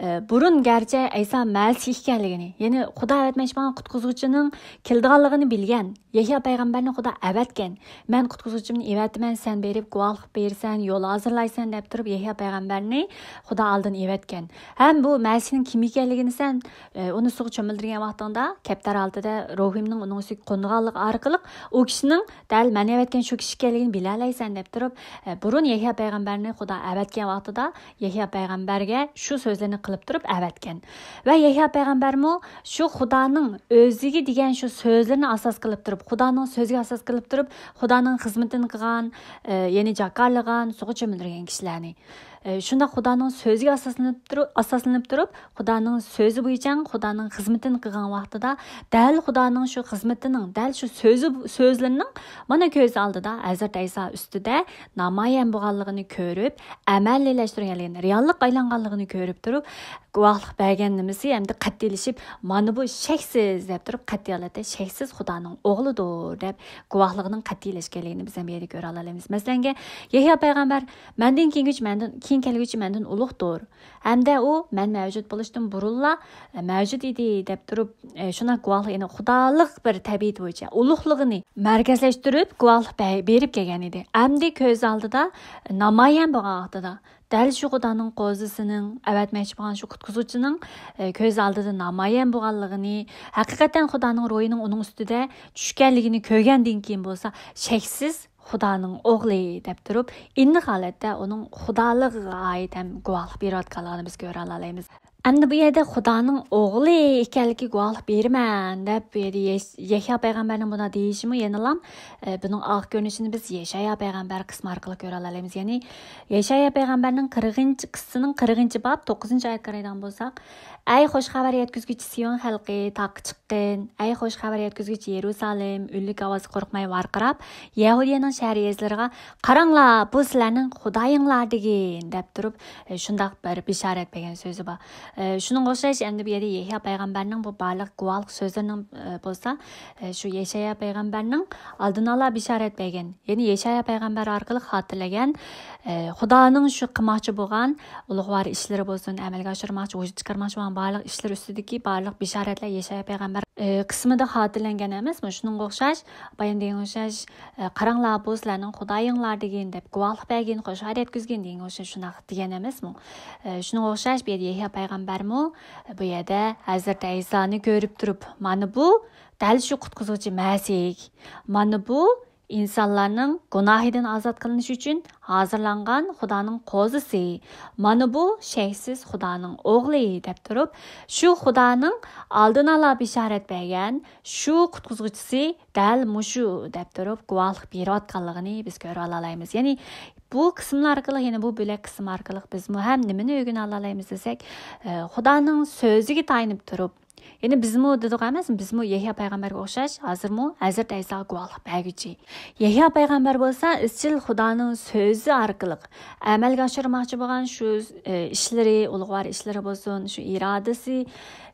ئە، بۇرۇن گەرچە ئەيسا مەسىھ ئىكەنلىكىنى، يەنى خۇدا ئەۋەتمەكچى بولغان قۇتقۇزغۇچىنىڭ كېلىدىغانلىقىنى بىلگەن، يەھيا پەيغەمبەرنى خۇدا ئەۋەتكەن، مەن قۇتقۇزغۇچىمنى ئەۋەتىمەن، سەن بېرىپ گۇۋاھلىق بېرىسەن، يول ھازىرلايسەن دەپ تۇرۇپ يەھيا پەيغەمبەرنى خۇدا ئالدىن ئەۋەتكەن. ھەم بۇ مەسىھنىڭ كىم ئىكەنلىكىنى سەن، ئە، ئۇنى سۇغا چۆمۈلدۈرگەن ۋاقتىڭدا، كەپتەر ھالىتىدە روھىمنىڭ ئۇنىڭ ئۈستىگە قونغانلىقى ئارقىلىق ئۇ كىشىنىڭ دەل مەن ئەۋەتكەن شۇ كىشى ئىكەنلىكىنى بىلەلەيسەن دەپ تۇرۇپ، ئە، بۇرۇن يەھيا پەيغەمبەرنى خۇدا ئەۋەتكەن ۋاقتىدا يەھيا پەيغەمبەرگە شۇ سۆزلەرنى قىلىپ تۇرۇپ ئەۋەتكەن. ۋە يەھيا پەيغەمبەرمۇ شۇ خۇدانىڭ ئۆزىگە دېگەن شۇ سۆزلىرىنى ئاساس قىلىپ تۇرۇپ، خۇدانىڭ سۆزىگە ئاساس قىلىپ تۇرۇپ، خۇدانىڭ خىزمىتىنى قىلغان، ئە، يەنى جاكارلىغان، سۇغا چۆمۈلدۈرگەن كىشىلەرنى. ئە، شۇنداق خۇدانىڭ سۆزىگە ئاساسلىنىپ تۇرۇپ، ئاساسلىنىپ تۇرۇپ، خۇدانىڭ سۆزى بويىچە خۇدانىڭ خىزمىتىنى قىلغان ۋاقتىدا، دەل خۇدانىڭ شۇ خىزمىتىنىڭ، دەل شۇ سۆزى، سۆزلىرىنىڭ مانا كۆز ئالدىدا ھەزرىتى ئەيسا ئۈستىدە نامايان بولغانلىقىنى كۆرۈپ، ئەمەلىيلەشتۈرگەنلىكىنى، رېئاللىققا ئايلانغانلىقىنى كۆرۈپ تۇرۇپ، گۇۋاھلىق بەرگەن نېمىسى ئەمدى قەتئىيلىشىپ، مانا بۇ شەكسىز دەپ تۇرۇپ، قەتئىي ھالەتتە شەكسىز خۇدانىڭ ئوغلىدۇر دەپ گۇۋاھلىقىنىڭ قەتئىيلەشكەنلىكىنى بىز ھەم بۇ يەردە كۆرەلەيمىز. مەسىلەنگە، يەھيا پەيغەمبەر، مەندىن كېيىنگۈچى مەندىن، كېيىن كەلگۈچى مەندىن ئۇلۇغدۇر. ھەمدە ئۇ مەن مەۋجۇت بولۇشتىن بۇرۇنلا، ئە، مەۋجۇت ئىدى دەپ تۇرۇپ، ئە، شۇنداق گۇۋاھلىق، يەنى خۇدالىق بىر تەبىئىتى بويىچە ئۇلۇغلۇقىنى مەركەزلەشتۈرۈپ گۇۋاھلىق بە-، بېرىپ كەلگەن ئىدى. ئەمدى كۆز ئالدىدا نامايان بولغان ۋاقتىدا، دەل شۇ خۇدانىڭ قوزىسىنىڭ، ئەۋەتمەكچى بولغان شۇ قۇتقۇزغۇچىنىڭ، ئە، كۆز ئالدىدا نامايان بولغانلىقىنى، ھەقىقەتەن خۇدانىڭ روھىنىڭ ئۇنىڭ ئۈستىدە چۈشكەنلىكىنى كۆرگەندىن كېيىن بولسا، شەكسىز خۇدانىڭ ئوغلى دەپ تۇرۇپ، ئېنىق ھالەتتە ئۇنىڭ خۇدالىقىغا ئائىت ھەم گۇۋاھلىق بېرىۋاتقانلىقىنى بىز كۆرەلەيمىز. ئەمدى بۇ يەردە خۇدانىڭ ئوغلى ئىكەنلىكى گۇۋاھلىق بېرىمەن دەپ، بۇ يەردە يەش-، يەھيا پەيغەمبەرنىڭ بۇنداق دېيىشىمۇ يەنىلا، ئە، بۇنىڭ ئارقا كۆرۈنۈشىنى بىز يەشايا پەيغەمبەر قىسمى ئارقىلىق كۆرەلەيمىز. يەنى يەشايا پەيغەمبەرنىڭ قىرىقىنچى، قىسسىنىڭ قىرىقىنچى باب، توققۇزىنچى ئايەتكە قارايدىغان بولساق، ئەي خوش خەۋەر يەتكۈزگۈچى سىيون خەلقى، تاغقا چىققىن! ئەي خوش خەۋەر يەتكۈزگۈچى يېرۇسالېم، ئۈنلۈك ئاۋازغا قورقماي ۋارقىراپ، يەھۇدىيەنىڭ شەھەر يېزىلىرىغا، قاراڭلار، بۇ سىلەرنىڭ خۇدايىڭلار دېگىن، دەپ تۇرۇپ، ئە، شۇنداق بىر بىشارەت بەرگەن سۆزى بار. ئە، شۇنىڭغا ئوخشاش، ئەمدى بۇ يەردە يەھيا پەيغەمبەرنىڭ بۇ بارلىق گۇۋاھلىق سۆزلىرىنىڭ، ئە، بولسا، ئە، شۇ يەشايا پەيغەمبەرنىڭ ئالدىنئالا بىشارەت بەرگەن، يەنى يەشايا پەيغەمبەر ئارقىلىق خاتىرىلىگەن، ئە، خۇدانىڭ شۇ قىلماقچى بولغان ئۇلۇغۋار ئىشلىرى بولسۇن، ئەمەلگە ئاشۇرماقچى، ۋۇجۇدقا چىقارماقچى بولغان بارلىق ئىشلىرى ئۈستىدىكى بارلىق بىشارەتلەر يەشايا پەيغەمبەر، ئە، قىسمىدا خاتىرىلەنگەن ئەمەسمۇ؟ شۇنىڭغا ئوخشاش، بايام دېگەن ئوخشاش، ئە، قاراڭلار، بۇ سىلەرنىڭ خۇدايىڭلار دېگىن، دەپ گۇۋاھلىق بەرگىن، خوش خەۋەر يەتكۈزگىن دېگەن ئوخشاش شۇنداق دېگەن ئەمەسمۇ؟ ئە، شۇنىڭغا ئوخشاش بۇ يەردە يەھيا پەيغەمبەرمۇ، ئە، بۇ يەردە ھەزرىتى ئەيسانى كۆرۈپ تۇرۇپ، مانا بۇ دەل شۇ قۇتقۇزغۇچى مەسىھ. مانا بۇ ئىنسانلارنىڭ گۇناھىدىن ئازاد قىلىنىشى ئۈچۈن ھازىرلانغان خۇدانىڭ قوزىسى. مانا بۇ شەكسىز خۇدانىڭ ئوغلى دەپ تۇرۇپ، شۇ خۇدانىڭ ئالدىنئالا بىشارەت بەرگەن شۇ قۇتقۇزغۇچىسى دەل مۇشۇ دەپ تۇرۇپ گۇۋاھلىق بېرىۋاتقانلىقىنى بىز كۆرۈۋالالايمىز. يەنى بۇ قىسىملار ئارقىلىق، يەنى بۇ بۆلەك قىسىم ئارقىلىق بىزمۇ ھەم نېمىنى ئۆگىنەلەيمىز دېسەك، ئە، خۇدانىڭ سۆزىگە تايىنىپ تۇرۇپ، يەنى بىزمۇ دېدۇق ئەمەسمۇ، بىزمۇ يەھيا پەيغەمبەرگە ئوخشاش ھازىرمۇ ھەزرىتى ئەيساغا گۇۋاھلىق بەرگۈچى. يەھيا پەيغەمبەر بولسا ئىزچىل خۇدانىڭ سۆزى ئارقىلىق ئەمەلگە ئاشۇرماقچى بولغان شۇ، ئى، ئىشلىرى، ئۇلۇغۋار ئىشلىرى بولسۇن، شۇ ئىرادىسى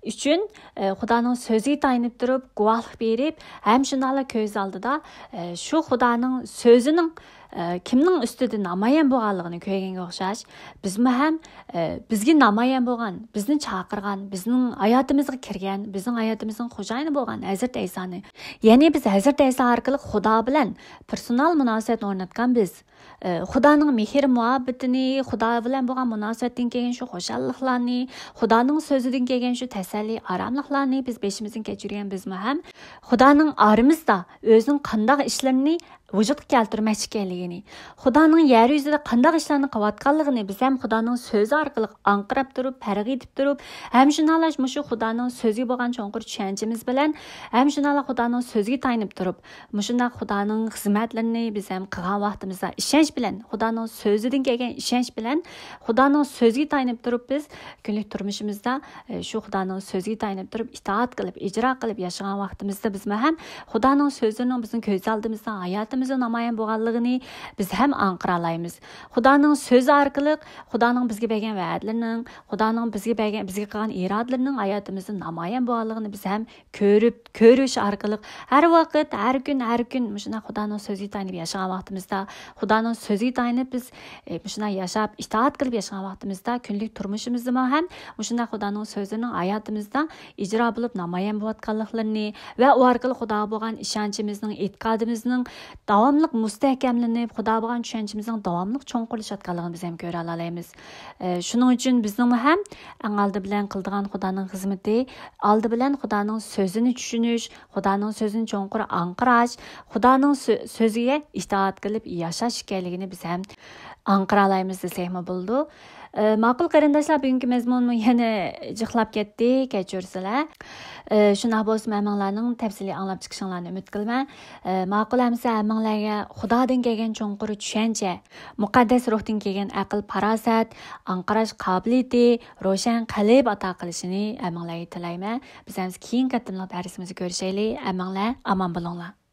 ئۈچۈن، ئى، خۇدانىڭ سۆزىگە تايىنىپ تۇرۇپ گۇۋاھلىق بېرىپ، ھەم شۇنداقلا كۆز ئالدىدا، ئى، شۇ خۇدانىڭ سۆزىنىڭ، ئى، كىمنىڭ ئۈستىدە نامايان بولغانلىقىنى كۆرگەنگە ئوخشاش، بىزمۇ ھەم، ئى، بىزگە نامايان بولغان، بىزنى چاقىرغان، بىزنىڭ ھاياتىمىزغا كىرگەن، بىزنىڭ ھاياتىمىزنىڭ خوجايىنى بولغان ھەزرىتى ئەيسانى، يەنى بىز ھەزرىتى ئەيسا ئارقىلىق خۇدا بىلەن پېرسونال مۇناسىۋەتنى ئورناتقان بىز. ئى، خۇدانىڭ مېھىر مۇھەببىتىنى، خۇدا بىلەن بولغان مۇناسىۋەتتىن كەلگەن شۇ خۇشاللىقلارنى، خۇدانىڭ سۆزىدىن كەلگەن شۇ تەسەللى، ئاراملىقلارنى بىز بېشىمىزدىن كەچۈرگەن بىزمۇ ھەم خۇدانىڭ ئارىمىزدا ئۆزىنىڭ قانداق ئىشلىرىنى ۋۇجۇدقا كەلتۈرمەكچى ئىكەنلىكىنى، خۇدانىڭ يەر يۈزىدە قانداق ئىشلارنى قىلىۋاتقانلىقىنى بىز ھەم خۇدانىڭ سۆزى ئارقىلىق ئاڭقىراپ تۇرۇپ، پەرق ئېتىپ تۇرۇپ، ھەم شۇنداقلا مۇشۇ خۇدانىڭ سۆزىگە بولغان چوڭقۇر چۈشەنچىمىز بىلەن، ھەم شۇنداقلا خۇدانىڭ سۆزىگە تايىنىپ تۇرۇپ، مۇشۇنداق خۇدانىڭ خىزمەتلىرىنى بىز ھەم قىلغان ۋاقتىمىزدا ئىشەنچ بىلەن، خۇدانىڭ سۆزىدىن كەلگەن ئىشەنچ بىلەن، خۇدانىڭ سۆزىگە تايىنىپ تۇرۇپ بىز كۈنلۈك تۇرمۇشىمىزدا، ئى، شۇ خۇدانىڭ سۆزىگە تايىنىپ تۇرۇپ، ئىتائەت قىلىپ، ئىجرا قىلىپ ياشىغان ۋاقتىمىزدا بىزمۇ ھەم خۇدانىڭ سۆزىنىڭ بىزنىڭ كۆز ئالدىمىزدا، ھاياتىمىزدا نامايان بولغانلىقىنى بىز ھەم ئاڭقىرالايمىز. خۇدانىڭ سۆزى ئارقىلىق خۇدانىڭ بىزگە بەرگەن ۋەدىلىرىنىڭ، خۇدانىڭ بىزگە بەرگەن، بىزگە قىلغان ئىرادىلىرىنىڭ ھاياتىمىزدا نامايان بولغانلىقىنى بىز ھەم كۆرۈپ، كۆرۈش ئارقىلىق ھەر ۋاقىت، ھەر كۈن، ھەر كۈن مۇشۇنداق خۇدانىڭ سۆزىگە تايىنىپ ياشىغان ۋاقتىمىزدا، خۇدانىڭ سۆزىگە تايىنىپ بىز، ئى، مۇشۇنداق ياشاپ، ئىتائەت قىلىپ ياشىغان ۋاقتىمىزدا، كۈنلۈك تۇرمۇشىمىزدىمۇ ھەم مۇشۇنداق خۇدانىڭ سۆزىنىڭ ھاياتىمىزدا ئىجرا بولۇپ نامايان بولۇۋاتقانلىقلىرىنى ۋە ئۇ ئارقىلىق خۇداغا بولغان ئىشەنچىمىزنىڭ، ئېتىقادىمىزنىڭ داۋاملىق مۇستەھكەملىنىپ، خۇداغا بولغان چۈشەنچىمىزنىڭ داۋاملىق چوڭقۇرلىشىۋاتقانلىقىنى بىز ھەم كۆرەلالايمىز. ئى، شۇنىڭ ئۈچۈن بىزنىڭمۇ ھەم ئەڭ ئالدى بىلەن قىلىدىغان خۇدانىڭ خىزمىتى، ئالدى بىلەن خۇدانىڭ سۆزىنى چۈشىنىش، خۇدانىڭ سۆزىنى چوڭقۇر ئاڭقىراش، خۇدانىڭ سۆ-، سۆزىگە ئىتائەت قىلىپ ياشاش ئىكەنلىكىنى بىز ھەم ئاڭقىرالايمىز دېسەكمۇ بولىدۇ. ئى، ماقۇل قېرىنداشلار، بۈگۈنكى مەزمۇنمۇ يەنە جىقلاپ كەتتى، كەچۈرسىلەر. ئى، شۇنداق بولسىمۇ ھەممىڭلارنىڭ تەپسىلىي ئاڭلاپ چىقىشىڭلارنى ئۈمىد قىلىمەن. ئى، ماقۇل ئەمىسە ھەممىڭلارغا خۇدادىن كەلگەن چوڭقۇر چۈشەنچە، مۇقەددەس روھتىن كەلگەن ئەقىل، پاراسەت، ئاڭقىراش قابىلىيىتى، روشەن قەلب ئاتا قىلىشىنى ھەممىڭلارغا تىلەيمەن. بىز ھەم كېيىنكى قېتىملىق دەرسىمىزدە كۆرۈشەيلى. ھەممىڭلار ئامان بولۇڭلار.